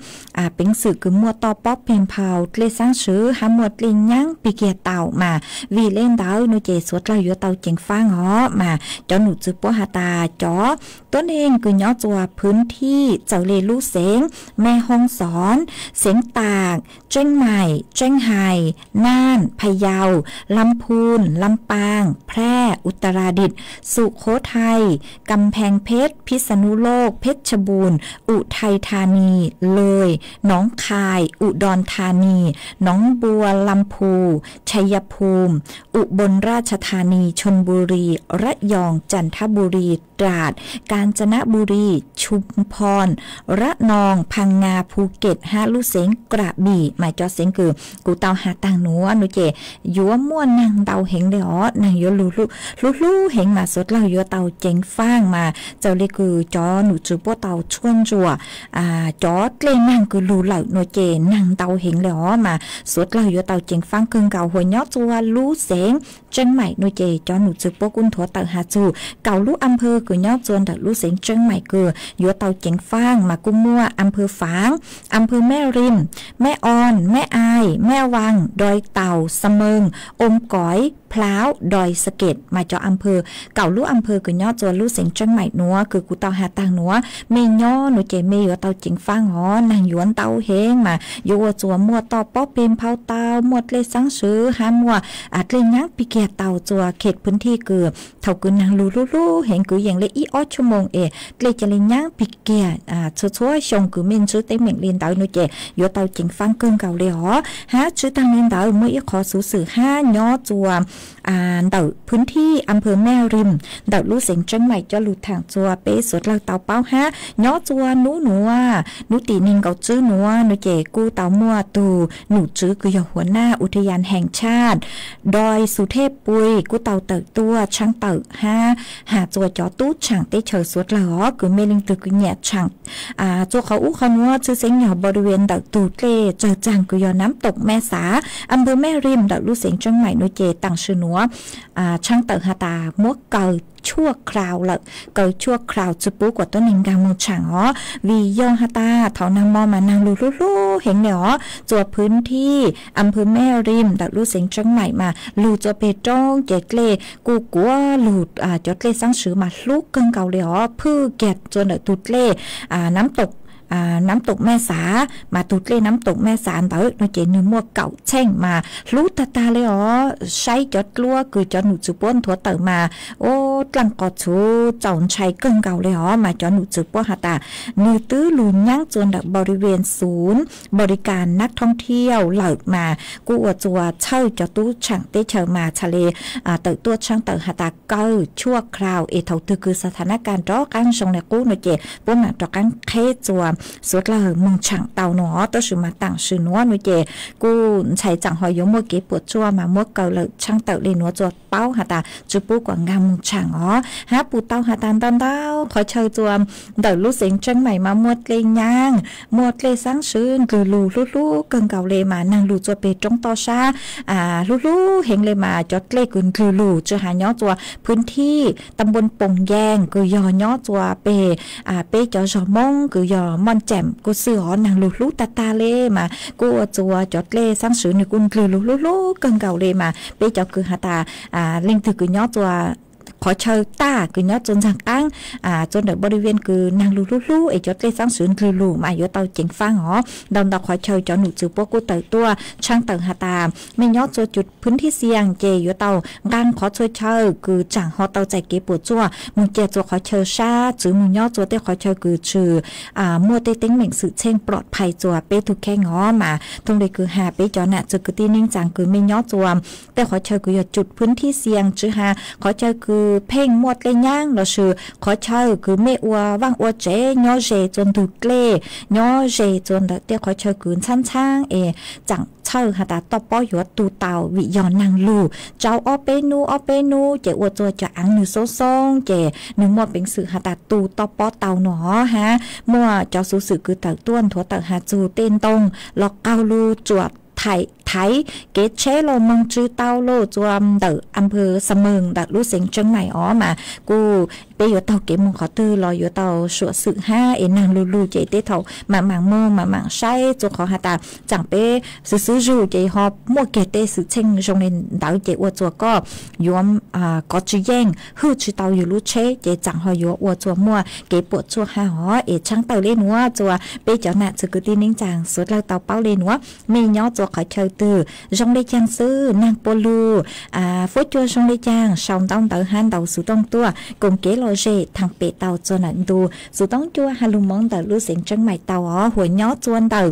peev xwm kws muaj toj pob peg nphau dlej xaab swv hab muaj dlej nyaab pig kiag tau mas vim le ntawd nuav ces suav dlawg yuav tau ceev faab os mas cov num tswv puab has tas cov tuab neeg kws nyob txuas พื้นที่ txawm le lub xeev แม่ฮ่องสอน เสียงตาก เชียงใหม่ เชียงราย น่าน พะเยา ลำพูน ลำปาง แพร่ อุตรดิตถ์ สุโขทัย กำแพงเพชร พิษณุโลก เพชรบูรณ์ อุทัยธานี เลย หนองคาย อุดรธานี หนองบัวลำภู ชัยภูมิ อุบลราชธานี ชลบุรี ระยอง จันทบุรี ตราด กาญจนบุรี ชุมพร ระนอง พังงา ภูเก็ต hab lub xeev กระบี่ mas cov xeev kws kuv tau has taag nuav nuav ces yuav muaj neeg ntau heev le os, neeg yuav lug hlub hlub heev mas suav dlawg yuav tau ceev faab mas txawm le kws cov num tswv puab tau tshuaj ntsuam cov dlej neeg kws lug lawm nuav ces neeg ntau heev le os mas suav dlawg yuav tau ceev faab kawg nkaus. Huas nyob txuas lub xeev เชียงใหม่ nuav ces cov num tswv puab kuj nthuav tawm has txug kaum lub อำเภอ kws nyob txuas ntawm lub xeev เชียงใหม่ kws yuav tau ceev faab mas kuj muaj อำเภอฝาง อำเภอแม่ริม แม่ออน แม่อาย แม่วัง ดอยเต่า เสมิง โอมก๋อย พร้าว ดอยสะเก็ด mas cov อำเภอ, kaum lub อำเภอ kws nyob txuas lub xeev เชียงใหม่ nuav kws kuv tau has taag nuav mej nyob nuav ces mej yuav tau ceev faab os, neeg yuav ntau heev mas yuav ua txuas muaj toj pob peg nphau tau, muaj dlej xaab swv hab muaj dlej nyaab pig kiag tau txuas เขตพื้นที่ kws thaus kws neeg lug hlub hlub heev kwv yees le ib ob chuj moos es dlej ca le nyaab pig kiag txhua txhua xyoo kws mej ntsib teeb meem le ntawd nuav ces yuav tau ceev faab kawg nkaus le os. Hab tsi taag le ntawd muaj ib qhov xuv xwm hab nyob txuas ntawm พื้นที่ อำเภอแม่ริม ntawm lub xeev เชียงใหม่ coj lug thaam txuas peb suav dlawg tau paub hab nyob txuas nub nuav nub tim neeg nkaum tswb nuav nuav ces kuj tau muaj tug num tswv kws yog หัวหน้าอุทยานแห่งชาติดอยสุเทพปุย kuj tau tawm tuaj tshaab tawm hab has txuas cov tub tshaam teb chaws suav dlawg os, kws mej leej twg kws nyiam tshaam txuas qhov ub qhov nuav tshwj xeeb yog บริเวณ ntawm tug dlej tsawg tsaag kws yog น้ำตกแม่สา อำเภอแม่ริม ntawm lub xeev เชียงใหม่ nuav ces taam sim nuav tshaab tawm has tas muab kaw ชั่วคราว lawm, kaw ชั่วคราว tsi pub kuas tuab neeg nkaag moog tshaam os, vim yog has tas thaus naag mo mas naag lug hlub hlub heev le os. Txuas พื้นที่ อำเภอแม่ริม ntawm lub xeev เชียงใหม่ mas lug txuas peg roob ces dlej kuj kuav lug, cov dlej xaab swv mas hlub kawg nkaus le os, phwj kiag txuas ntawm tug dlej น้ำตก แม่สา mas tug dlej น้ำตกแม่สา ntawd nuav ces nwg muaj kaum tsheej mas hlub tag tag le os. Saib cov dluab kws cov num tswv puab nthuav tawm mas ua dlaaj qos txhuv txaus ntshai kawg nkaus le os, mas cov num tswv puab has tas nwg twb lug nyaab txuas ntawm บริเวณ ศูนย์บริการนักท่องเที่ยว lawm mas kuj ua txuas txhawj cov tub tshaam teb chaws mas txhad le tawm tuaj tshaab tawm has tas kaw ชั่วคราว es thaus twg kws สถานการณ์ rov qaab zoo le qub nuav ces puab maam rov qaab qheb txuas suav dlawg moog tshaam tau nuav. Tab sis mas taam sim nuav nuav ces kuj ntshai tsaam ho yuav muaj kev puam tsuaj mas muab kaw lawm tshaab tawm le nuav txuas paub has tas tsi pub kuas nkaag moog tshaam os. Hab pum tau has tas ntau ntau qhov chaw txuas ntawm lub xeev เชียงใหม่ mas muaj dlej nyaab, muaj dlej xaab swv ndlwg lug hlub hlub kawg nkaus le mas naag lug txuas peg roob toj sab hlub hlub heev le mas cov dlej kws ndlwg lug tsi has nyob txuas พื้นที่ ตำบลโป่งแยง kws yog nyob txuas peg peb cov zog Moob kws yog ม่อนแจ่ม kuj xwb os, naag lug hlub tag tag le mas kuj ua txuas cov dlej xaab swv nwg kuj ndlwg lug hlub hlub kawg nkaus le mas peb cov kws has tas leej twg kws nyob txuas qhov chaw taj kws nyob txuas ntxaag qaab txuas ntawm บริเวณ kws naag lug hlub hlub es cov dlej xaab swv ndlwg lug mas yuav tau ceev faab os. Ntau ntau qhov chaw cov num tswv puab kuj tawm tuaj tshaab tawm has tas mej nyob txuas พื้นที่เสี่ยง ces yuav tau nqaa qhov txhua chaw kws tsaam ho tau txais kev puam tsuaj moog ca txuas qhov chaw sab txwv moog nyob txuas tej qhov chaw kws tshwm muaj tej teeb meem xwm txheej ปลอดภัย txuas peb tug kheej os. Mas thooj le kws has peb cov nam txwv kwv tij neej tsaa kws mej nyob txuas tej qhov chaw kws yog พื้นที่เสี่ยง tsi has qhov chaw kws kws pheej muaj dlej nyaab lossis qhov chaw kws mej ua vaaj ua tsev nyob ze txua ntug dlej, nyob ze txua ntawm tej qhov chaw kws ntxhaab ntxhaab es tsaam txhawj has tas toj pob yuav tu tau vim yog naag lug tsau ob peb nub ob peb nub ces ua txua cov aav nwg xoob xoob ces nwg muaj peev xwm has tas tu toj pob tau no hab muaj cov xuv xwm kws tawm tuaj nthuav tawm has txug tej ntoo los qaug lug tsuam thaiv kev tsheb los moog tsw tau lug txua ntawm a pw Xa Meeg ntawm lub xeev Tseeb Maim os mas kuj peb yuav taug kev moog qhov twg los yuav tau suam xwm hab es naag lug lug ces tej thaum maam maam moog maam maam saib txua qhov has tas tsaam peb xwb xwb zug ces ho muaj kiag tej xwm txheej zoo le ntawd ces ua txua koj yuav kov tsi yeej hwj tsi tau yug lub tsheb ces tsaam ho yuav ua txua muaj kev puam tsuaj hab os. Es tshaab tawm le nuav txua peb cov nam txwv kwv tij neej tsaa suav dlawg tau paub le nuav, mej nyob txua qhov chaw twg zoo le caag xwb, naag puab lug fuab cua zoo le caag, sau ntaub ntawv hab ntaus xuv tooj tuaj koom kev lom zem thaam pem tau txua nam ntu xuv tooj cua has lug moov ntawm lub xeev Tseeb Maim tau os. Huam nyob txua ntawm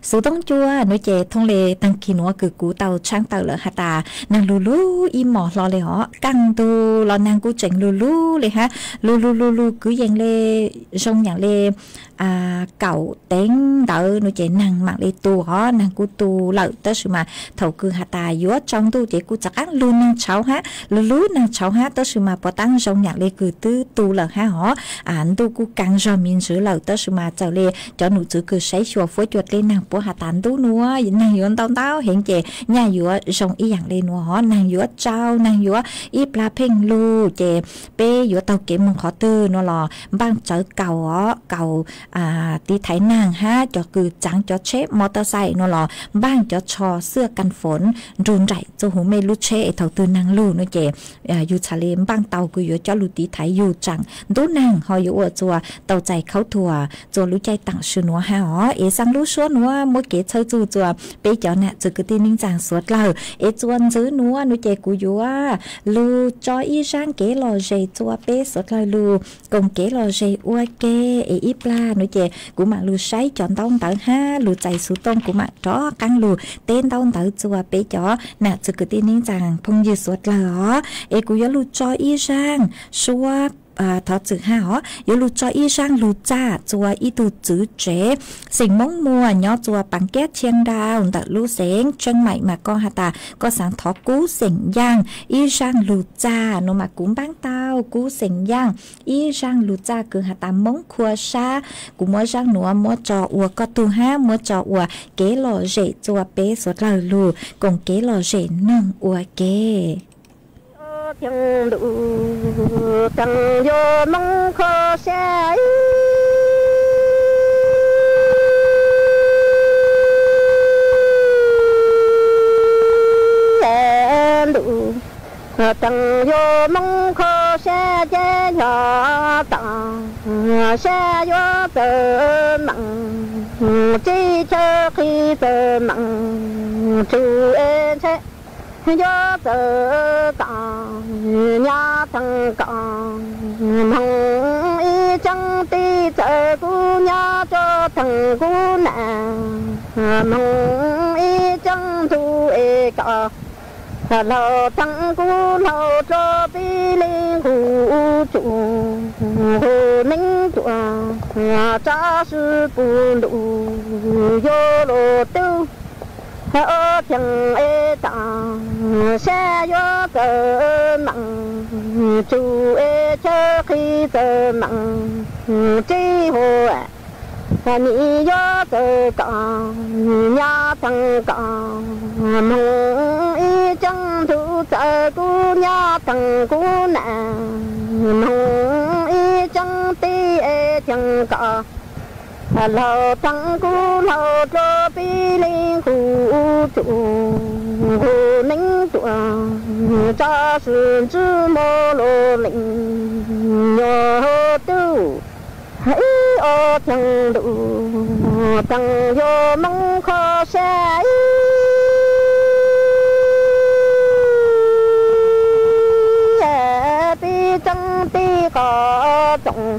xuv tooj cua nuav ces thooj le taag kis nuav kws kuv tau tshaab tawm lawm has tas naag lug lug ib mos hlo le os, kaaj ntug los naag kuj tseem lug lug le hab lug lug lug lug kwv yees le zoo yaam le kaum teev ntawd nuav ces naag maam le tu os, naag kuj tu lawm tab sis mas thaum kws has tas yuav tsaus ntuj ces kuj txav qaab lug naag tshauv hab lug lug naag tshauv hab tab sis mas puav taab zoo yaam le kws twb tu lawm hab os. Ntuj kuj kaag zog me ntswv lawm tab sis mas txawm le cov num txwv kws saib xyuas fuab cua dlej naag puab has tas ntub nuav naag yuav ntau ntau heev ces nyaj yuav zoo ib yaam le nuav os, naag yuav tsau naag yuav ib plag pheej lug ces peb yuav taug kev moog qhov twg nuav los npaaj tsawv kaus os, kaus tiv thaiv naag hab cov kws tsaav cov tsheb mos tas xais nuav los npaaj cov tsho xwb kaaj foom nrug nraim txua huv mej lub tsheb es thaum twg naag lug nuav ces yug txhad le npaaj tau kws yuav coj lug tiv thaiv yug tsaam ntub naag ho yuav ua txua tau txais khaub thuas txua lub caij taam sim nuav hab os. Es xaa lub suab nuav muab kev txhawb txug txua peb cov nam txwv kwv tij neej tsaa suav dlawg es txua ntxiv nuav nuav ces kuv yuav lug tso ib zaaj kev lom zem txua peb suav dlawg lug koom kev lom zem ua ke es ib plag nuav ces kuv maam lug saib cov ntaub ntawv hab lug txais xuv tooj kuv maam rov qaab lug teb ntaub ntawv txua peb cov nam txwv kwv tij neej tsaa phooj ywg suav dlawg os. Es kuv yuav lug tso ib zaaj suab thov txwm hab os, yuav lug tso ib zaaj lug txaj txua ib tug txwv tsev xeem Moob Muas nyob txua Paav Kiab Chia Nrau ntawm lub xeev Tseeb Maim mas koj has tas koj xaav thov kub xeem Yaaj ib zaaj lug txaj nuav mas kuv npaaj tau kub xeem Yaaj ib zaaj lug txaj kws has tas Moob Khua Sab. Kuv muab zaaj nuav muab tso ua koj tug hab muab tso ua kev lom zem txua peb suav dlawg lug koom kev lom zem noog ua ke. Theej ntuj, theej yuav Moob Khua Sab ib ntuj, theej yuav Moob Khua Sab ces yog tam sab yuav txawj meem, teb chaws qhib txawj meem, tsuj es ntshai yuav txawj kaam, nyab theej kaam, moog ib tseeb teb txawj kuv nyab tso theej kuv nam, moog ib tseeb ntug es kaam, laug theej kuv laug tso peb leej kuv tsuj, kuv neeb tuaj, tsab sib pub ntuj yuav luag tub, ob theej es tam sab yuav txawj meem, tsuj es chaw qhib txawj meem, teb hua nim yuav txawj kaam, nyab theej kaam, moog ib tseeb ntug txawj kuv nyab theej kuv nam, moog ib tseeb teb es theej kaam, laug theej kuv laug tso peb leej kuv tsuj, kuv neeb tuaj, tsab sib ntsib muaj luag leej nyuag tub, ib ob theej ntuj, theej yuav Moob Khua Sab ib peb tseeb teb qhov tsoom,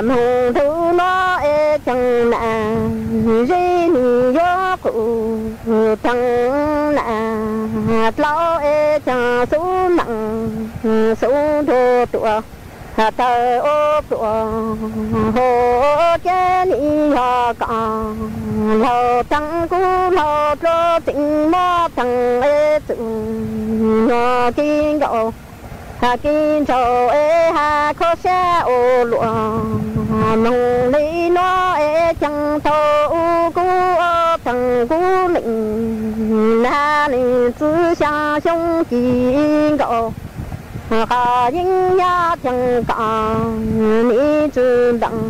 moog ntug no es theej nam, zeb nim yuav qus theej nam, dlau es theej xub meem, xub nrug tuam tawg ua pluas hauv ces nim yog kom laug teev kuv laug dluab tseem muab teev es txwm nyuag kis nkaus kis ntsaum es has kho siab ua luam moog li nuav es ceev thaum ub kuv ua teev kuv leej na leej txwv xyaa xyoo ci nkaus qhov yeeb nyob ceev kom nim tsi npeem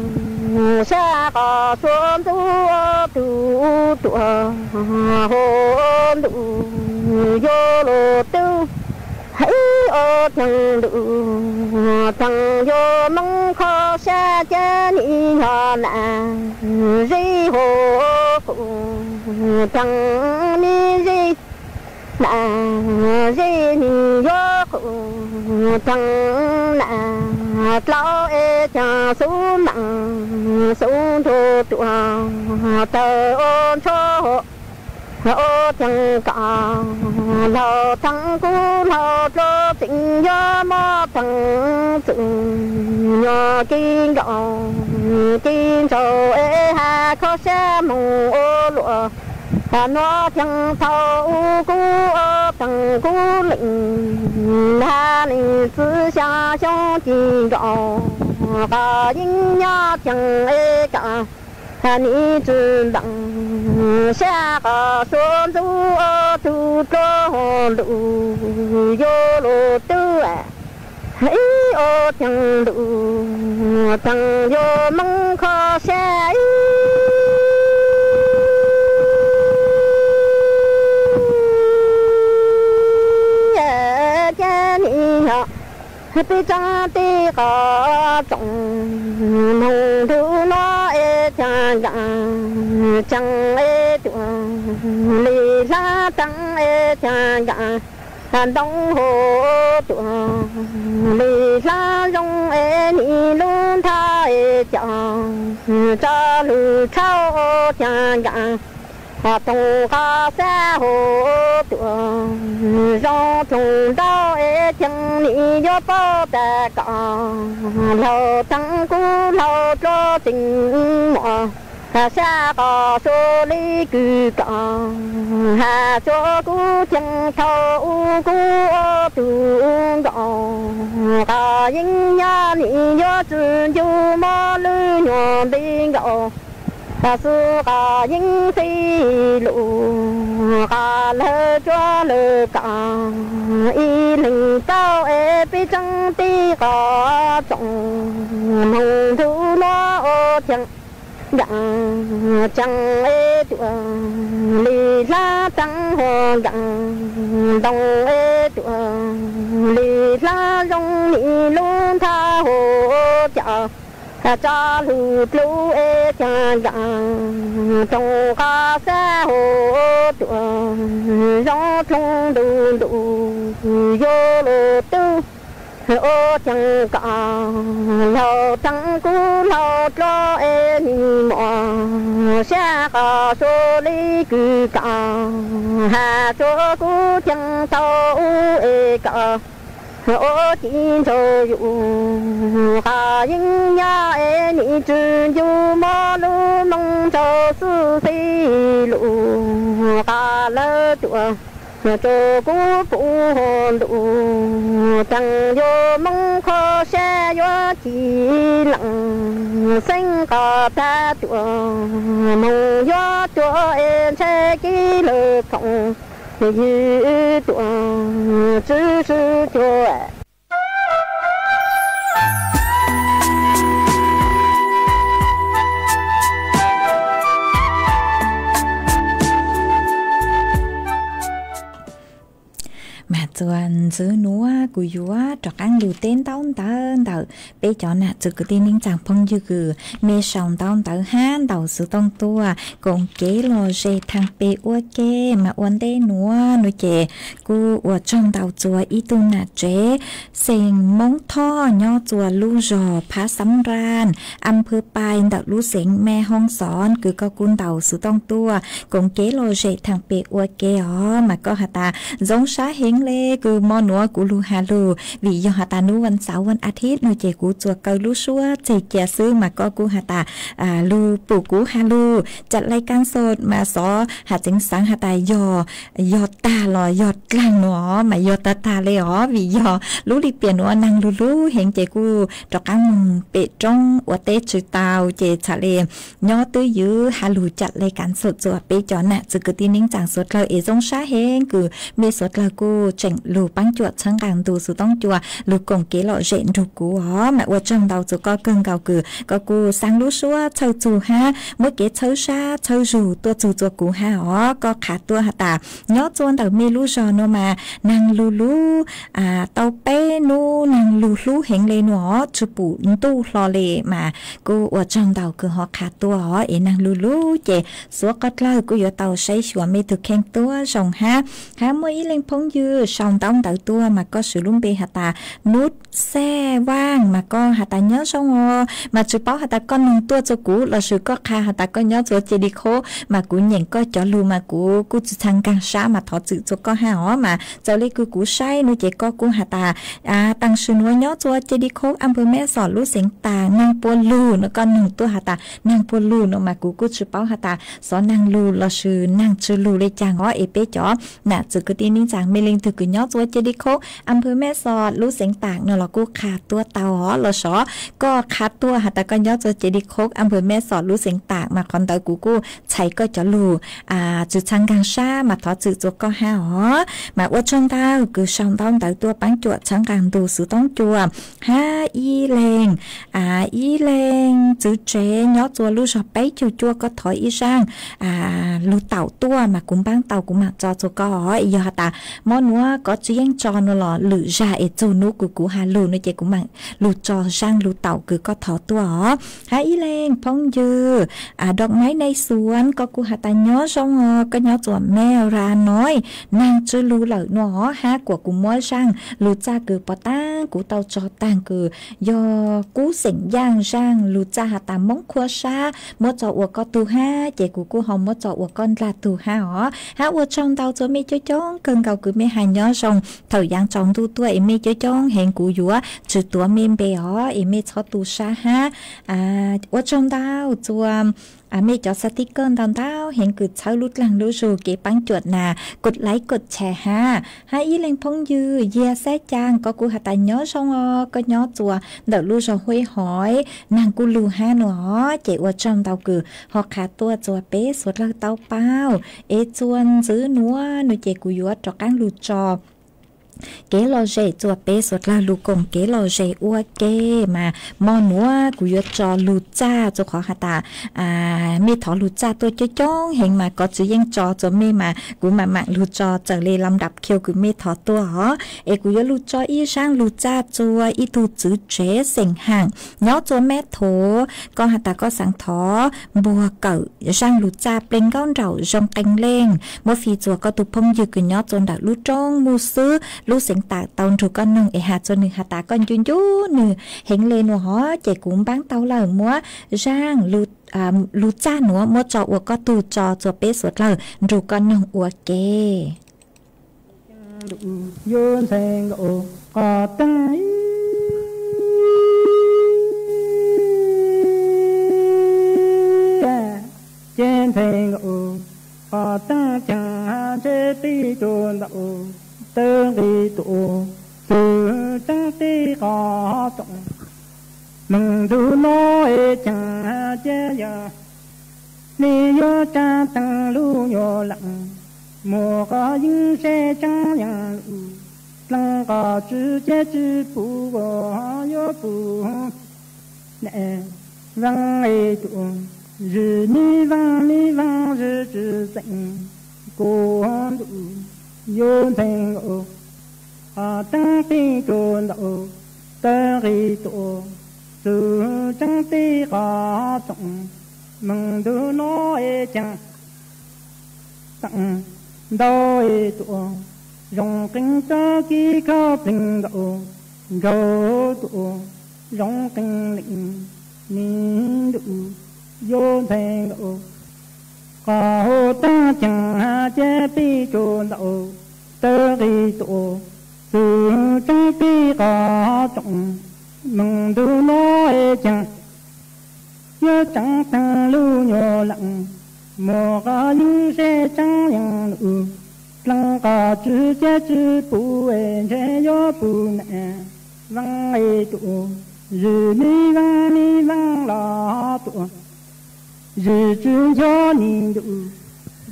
sab qhov suav ntxub ua tug tuam hauv ntuj yuav luag tub ib ua ceev ntuj teev yuav moog kho siab ces nim yog nam zeb hauv qus teev nim zeb nam zeb nim yuav qus teev nam dlau es ceev xub meem xub nrug tuam tawg ua ntsuag ua ceev kom laug teev kuv laug dluab tseem yuav muab teev txwm nyuag kis nkaus kis ntsaum es has kho siab moog ua luam nuav ceev thaum ub kuv ua teev kuv leej na leej txwv xyaa xyoo ci nkaus qhov yeeb nyob ceev es kom nim tsi npeem sab qhov suav ntxub ua tug dluab ntuj yuav luag tub ib ua ceev ntuj teev yuav moog kho siab ib ces nim yog peb tseeb tij qhov tsoom moog nrug nuav es ceev nkaam ceev es tuam li hlab teev es ceev nkaam ntoo hauv tuam li hlab zoo es nim lub nthab es ceev tso lug tshauj ceev nkaam toog qhov xab hauv tuam zoo dloog nrau es ceev nim yuav paub tas kom laug teev kuv laug dluab tseem muaj sab qhov suav li kws kom has suav kuv ceev thaum ub kuv ua tug nkaus qhov yeeb nyob nim yuav tsi ncu muab lub nyuag nti nkaus xwb qhov yeeb tij lug qhov lawv cuab lawv kom ib leeg paub es peb tseeb tij qhov tsoom moog nrug nuav ua ceev nkaam ceev es tuam li hlab teev hua nkaam ntoo es tuam li hlab zoo nim lub nthab hua caum tso lug dlub es ceev nkaam toog qhov xab hauv tuam zoo dloog ntuj ntuj yuav luag tub ua ceev kom laug teev kuv laug dluab es nim muaj sab qhov suav li kws kom has suav kuv ceev thaum ub es kom ua ci ntsaum yus qhov yeeb nyob es nim tsi ncu muab lub moov ntsaum xwb xij lug qhov lawv tuam tso kuv puv hua ntuj teev yuav moog kho siab yuav ci leej xeeb qhov tag tuam moog yuav tuam es ntshai kiv lawv khoom ywg tuam tswv swb cuag Mas txuas ntxiv nuav kuv yuav rov qaab lug teb ntaub ntawv ntawm peb cov nam txiv kwv tij neej tsaa phooj ywg kws mej sau ntaub ntawv hab ntaus xuv tooj tuaj koom kev lom zem thaam peb ua ke. Mas ua ntej nuav nuav ces kuv ua tsaug ntau txuas ib tug nam tsev xeem Moob Thoj nyob txuas lub zog Phab Xab Nraaj, am phwv Pais ntawm lub xeev Mej Hoob Xov kws koj kuj ntaus xuv tooj tuaj koom kev lom zem thaam peb ua ke os. Mas koj has tas zoo sab heev le. Kws mo nuav kuv lug has lug vim yog has tas nub vas xauv vas a thib no ces kuv txuas kaw lub suab tseg cia xwb mas koj kuj has tas lug pum kuv has lug cam lais kas xos mas xov has txeev xaav has tas yog, yog tag los yog dlaag no mas yog tag tag le os vim yog lub lim piam nuav naag lug lug heev ces kuj rov qaab moog pem roob ua teb tsi tau ces txhad le nyob twb ywv has lug cam lais kas xos txuas peb cov nam txiv kwv tij neej tsaa suav dlawg es zoo sab heev kws mej suav dlawg kuj tseem lug paab cuam txhawb nqaa ntu xuv toob cua lug koom kev lom zem nrug kuv os mas ua tsaug ntau txug koj kawg nkaus kws koj kuj xaa lub suab txhawj txug hab muab kev txhawb sab txhawj zug tuaj txug txuas kuv hab os. Koj qha tuaj has tas nyob txua ntawm mej lub zog nuav mas naag lug lug tau peb nub naag lug hlub heev le nuav tsi pum ntuj hlo le mas kuj ua tsaug ntau kws ho qha tuaj os es naag lug lug ces suav dlawg kuj yuav tau saib xyuas mej tug kheej tuab zoo hab. Hab muaj ib leeg phooj ywg sau ntaub ntawv tuaj mas koj swv lub npe has tas Nub Xaj Vaaj mas koj has tas nyob zoo os mas tsi paub has tas koj noog tuaj txug kuv lossis koj qha has tas koj nyob txua Cia Di Khoob mas kuv nyeem koj cov lug mas kuv kuj tsi txhaj nkaag sab mas thov txwm txug koj hab os mas txawm le kws kuv saib nuav ces koj kuj has tas taam sim nuav nyob txua Cia Di Khoob a npawg Meb Xom lub xeev tas naag puab lug no koj noog tuaj has tas naag puab lug no mas kuv kuj tsi paub has tas xov naag lug lossis naag tsi lug le caag os es peb cov nam txiv kwv tij neej tsaa mej leej twg kws nyob txua Cia Di Khoob a npawg Meb Xom lub xeev tas no los kuj qha tuaj tau os lossis koj qha tuaj has tas koj nyob txua Cia Di Khoob a npawg Meb Xom lub xeev tas mas qhov ntawd kuv kuj txhais koj cov lug tsi txhaj nkaag sab mas thov txwm txug koj hab os mas ua tsaug ntau kws sau ntaub ntawv tuaj paab cuam txhawb nqaa ntu xuv toob cua hab ib leeg ib leeg txiv tsev nyob txua lub zog peb caug cuaj koj thov ib zaaj lug taum tuaj mas kuv npaab tau kuv maam tso txug koj os. Yog has tas mo nuav kov tsi yeej tso nuav los lwm zag es txug nub kws kuv has lug no ces kuv maam lug tso zaaj lug taum kws koj thov tuaj os. Hab ib leeg phooj ywg Doo Maiv Nai Xuav koj kuj has tas nyob zoo os koj nyob txua Meb Ra Noi naag tsi lug lawm nuav hab kuas kuv muab zaaj lug txaj kws puas taag kuv tau tso taag kws yog kub xeem yaaj zaaj lug txaj has tas Moob Khuab Sab muab tso ua koj tug hab ces kuv kuj ho muab tso ua koj ndlag tug hab os. Hab ua tsaug ntau txua mej coob coob kawg nkaus kws mej has nyob zoo thaum yaav tsaus ntuj tuaj es mej coob coob heev kuv yuav tsi tuav mej npe os es mej txhob tu sab hab. Ua tsaug ntau txua mej cov xav tib kawj ntau ntau heev kws txhawb lub dlaag lub zug kev paab cuam nas kod laib kod chais hab. Hab ib leeg phooj ywg Yiag Xab Caa koj kuj has tas nyob zoo os koj nyob txua ntawm lub zog Huaib Hov naag kuj lug hab nuav os ces ua tsaug ntau kws ho qha tuaj txua peb suav dlawg tau paub es txua ntxiv nuav nuav ces kuv yuav rov qaab lug tso kev lom zem txua peb suav dlawg lug koom kev lom zem ua ke mas mo nuav kuv yuav tso lug txaj txua qhov has tas mej thov lug txaj tuaj coob coob heev mas kov tsi yeej tso txua mej mas kuv maam maam lug tso txawm le lam dam khiu kws mej thov tuaj os es kuv yuav lug tso ib zaaj lug txaj txua ib tug txiv tsev xeem haam nyob txua Meb Thuv koj has tas koj xaav thov npuag kawm zaaj lug txaj Pleeg Nkaub Nraum zoo qee leej muab fij txua koj tug phooj ywg kws nyob txua ntawm lub roob Muj Xwb lub xeev Tam tau nrug koj noog es has txua nwg has tas koj ncu ncu nwg heev le nuav hov ces kuv npaab tau lawm muab zaaj lug txaj nuav muab tso ua koj tug tso txua peb suav dlawg nrug koj noog ua ke. Yuav ntxhais nkaus qhov teeb ces ntxhais nkaus qhov teeb ceeb ntshe peb tug ntawm tawg nqis tuaj txug tseeb teb qhov tsoom. Meej ntug no es ceeb ces yog nej yuav tsa teeb lub nyuag leej muag qhov yeeb seb tseeb yeej lus dleej qhov tswv ces tswv puv yuav puv ne. Vaaj es tuaj zwm mib vaaj mib vaaj zwm tswv xeem kuv ntuj yuav ntxhais nkaus qhov teeb peb tug ntawm tawg nqis tuaj txug tseeb teb qhov tsoom. Meej ntug no es ceeb teeb ntau es tuaj zoo qee tsob kib khab pleeg nkaus nkaus tuaj zoo qee leej me ntuj yuav ntxhais nkaus qhov hauv teeb ceeb ces peb tug ntawm tawg nqis tuaj Tug tseeb tij qhov tsoom, moog ntug nuav es ceeg, yuav tseev teeg lug nyuas leej, muaj qhov yeeb seb tseeb yeej lug, dleeg qhov tswv cab tswv pum es ntshe yuav pum nam, vaaj es tuam, zwm me vaaj me vaaj los tuam, zwm tswv ncho nim ntuj,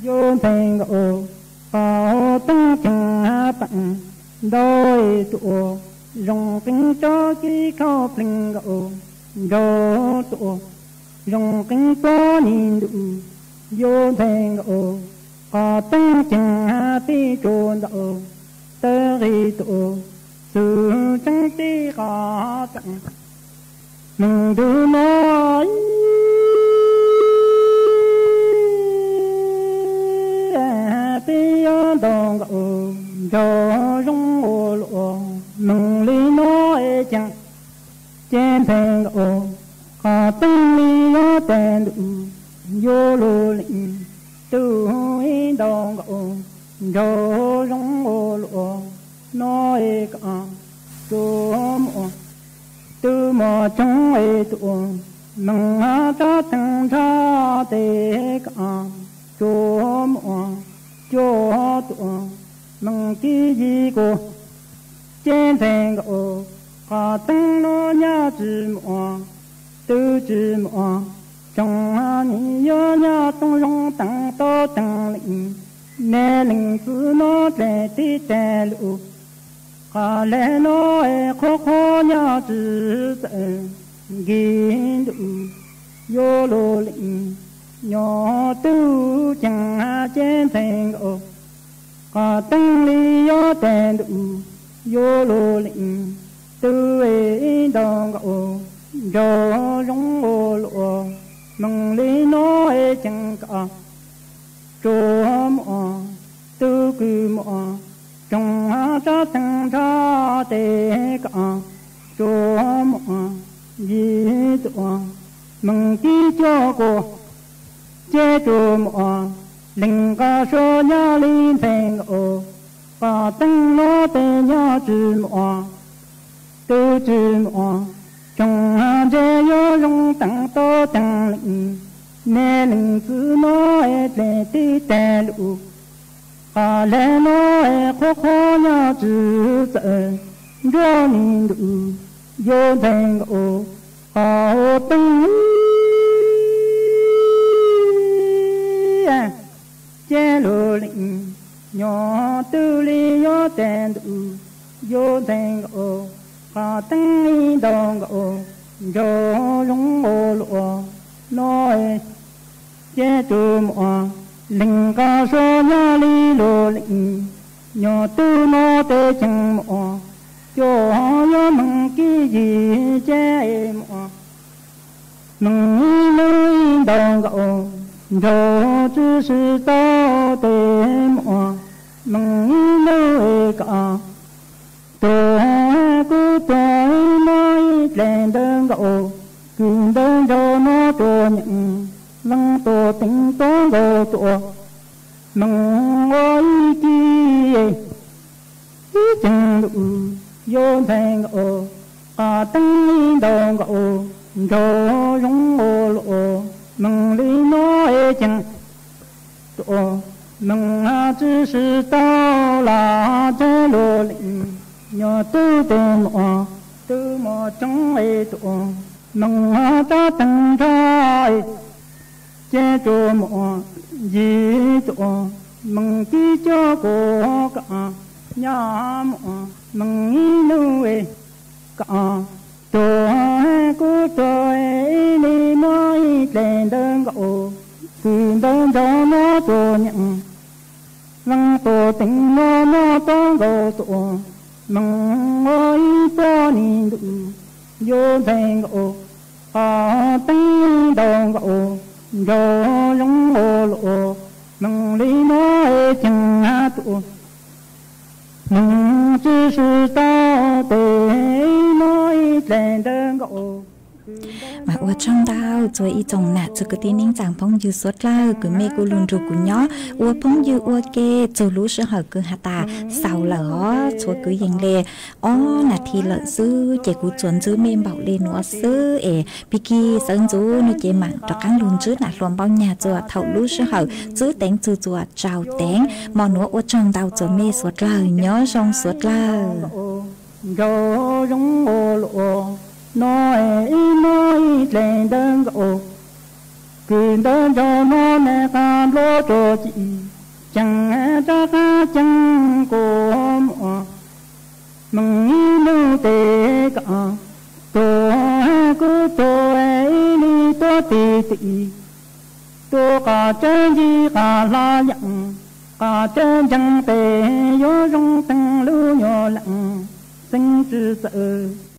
yuav nteg nkaus, qhov teeb ceeg peem ntau es tuam, zoo qeeb tsob kib khauj pleeg nkaus, nraug tuam, zoo qeeb plob nim ntuj, yuav nteg nkaus, qhov teeb ceeg peb tsuas ntau, tawg qis tuam, tug tseeb tij qhov tsoom, moog ntug nuav peb yuav ntau nkaus, nraug zoo ua luam, moog li nuav es ceeg, ceb nteg nkaus, qhov teeb li yuav teg ntuj, yuav lug leej, tug ib ntau nkaus, nraug zoo ua luam, nuav es kaam, tsuas muaj, tug muaj tsoog es tuam, moog tsob teeg nrho tes kaam, tsuas muaj, cuaj tuam, moog kib yig kuas, ceb nteg nkaus, qhov teeb nuav nyaj tsi muaj, tug tsi muaj, tsoog nim yuav nyaj tooj zoo teev tau teeg leej, nej leej txiv nuav dlej tib teg lug, qhov le nuav es qhuav qhuav nyaj tsi txawm, nkig ntuj, yuav lug leej, nyob tug ceeg ceb nteg nkaus, qhov teeb li yuav teg ntuj, yuav lug leej, tug ib ntau nkaus, nraug zoo ua luam, moog li nuav es ceeg kaam, tsuas muaj, tug kws muaj, tsoog tsob teeg nrho tes kaam, tsuas muaj, yig tuam, moog kib cuaj kuas, ceb tsuas muaj, leeg nqaj suav nyaj li nteg nkaus, qhov teeb nuav tes nyaj tsi muaj, tug tsi muaj, tsoog ntshe yuav zoo teev tau teeg leej, nej leej txiv nuav es dlej tib teg lug, qhov le nuav es qhuav qhuav nyaj tsi txawm, nruab nim ntuj, yuav nteg nkaus, qhov teeb ceb lug leej, nyob tug li yuav teg ntuj, yuav nteg nkaus, qhov teeb ib ntau nkaus, nraug zoo ua luam, nuav es ceb tsuas muaj, leeg nqaj suav nyaj li lug leej, nyob tug nuav tes ceeg muaj, cuaj yuav moog kib yig ceb muaj, moog ib nub ib ntau nkaus, nraug tsi sib tau tes muaj, moog ib nub es kaam, tuag kuv tuag ib muaj ib dlej ntawd nkaus, kws ntawd nraug nuav tsuas nyeem, leej tuam teev tuab nkaus tuam, moog ua ib kib ib ceeg ntuj, yuav nteg nkaus, qhov teeb ib ntau nkaus, nraug zoo ua luam, moog li nuav es ceeg tuam, moog tsi sib tau los ceb lug leej, nyob tug tes muaj, tug muaj tsoog es tuam, moog tsob teeg nrho, ceb tsuas muaj, yig tuam, moog kib cuaj kuas kaam, nyaj muaj, moog ib nub es kaam, tuag kuv tuag ib li muaj ib dlej ntawd nkaus, kws ntawd nraug nuav tsuas nyeem, leej tuam teev nuav muaj tuab nkaus tuam, moog ua ib puab nim ntuj, yuav nteg nkaus, qhov teeb ntau nkaus, nraug zoo ua luam, moog li nuav es ceeg tuam, moog tsi sib tau tes ib muaj ib dlej ntawd nkaus, kws ntawd Ua tsaug ntau txhua ib tsoom nam txiv kwv tij neej tsaa phooj ywg suav dlawg kws mej kuj lug nrug kuv nyob ua phooj ywg ua ke txug lub sij hawm kws has tas xaus lawm os txhua kwv yees le. Ob nas this lawm xwb ces kuv tsuas ntsib mej npaum le nuav xwb es pig kig sawv ntxuv nuav ces maam rov qaab lug ntsib nam hluas Npauj Nyag txug thaum lub sij hawm txwb teev txug txuas tsau teev. Mo nuav ua tsaug ntau txhua mej suav dlawg nyob zoo suav dlawg. Nraug zoo ua luaj no ib hnub ib dleeg ntawd nkaus, kws ntawd nraug no nws qab nplooj tsuag ci, ceeb rov qab ceeb kuv muam, moog ib nub tes kom tuag kuv tuag ib li tuab tig tim, tuab qas tsawb ncig qas hla yeem, qas tsawb ntseeg tes yuav zoo teeg lub nyuas leej xeeb tsi txawm.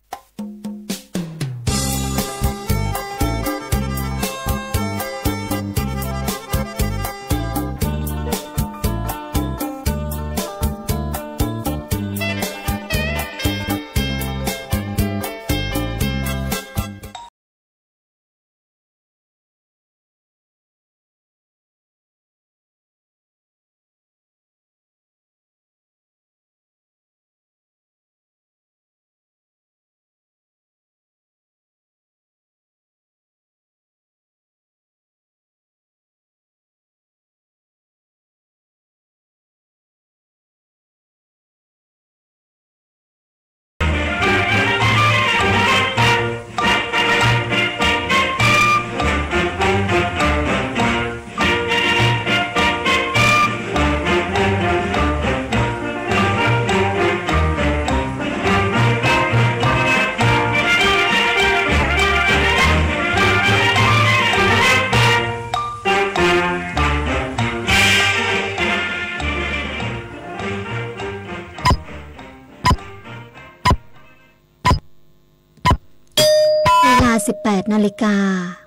Ua li xib peb na li kas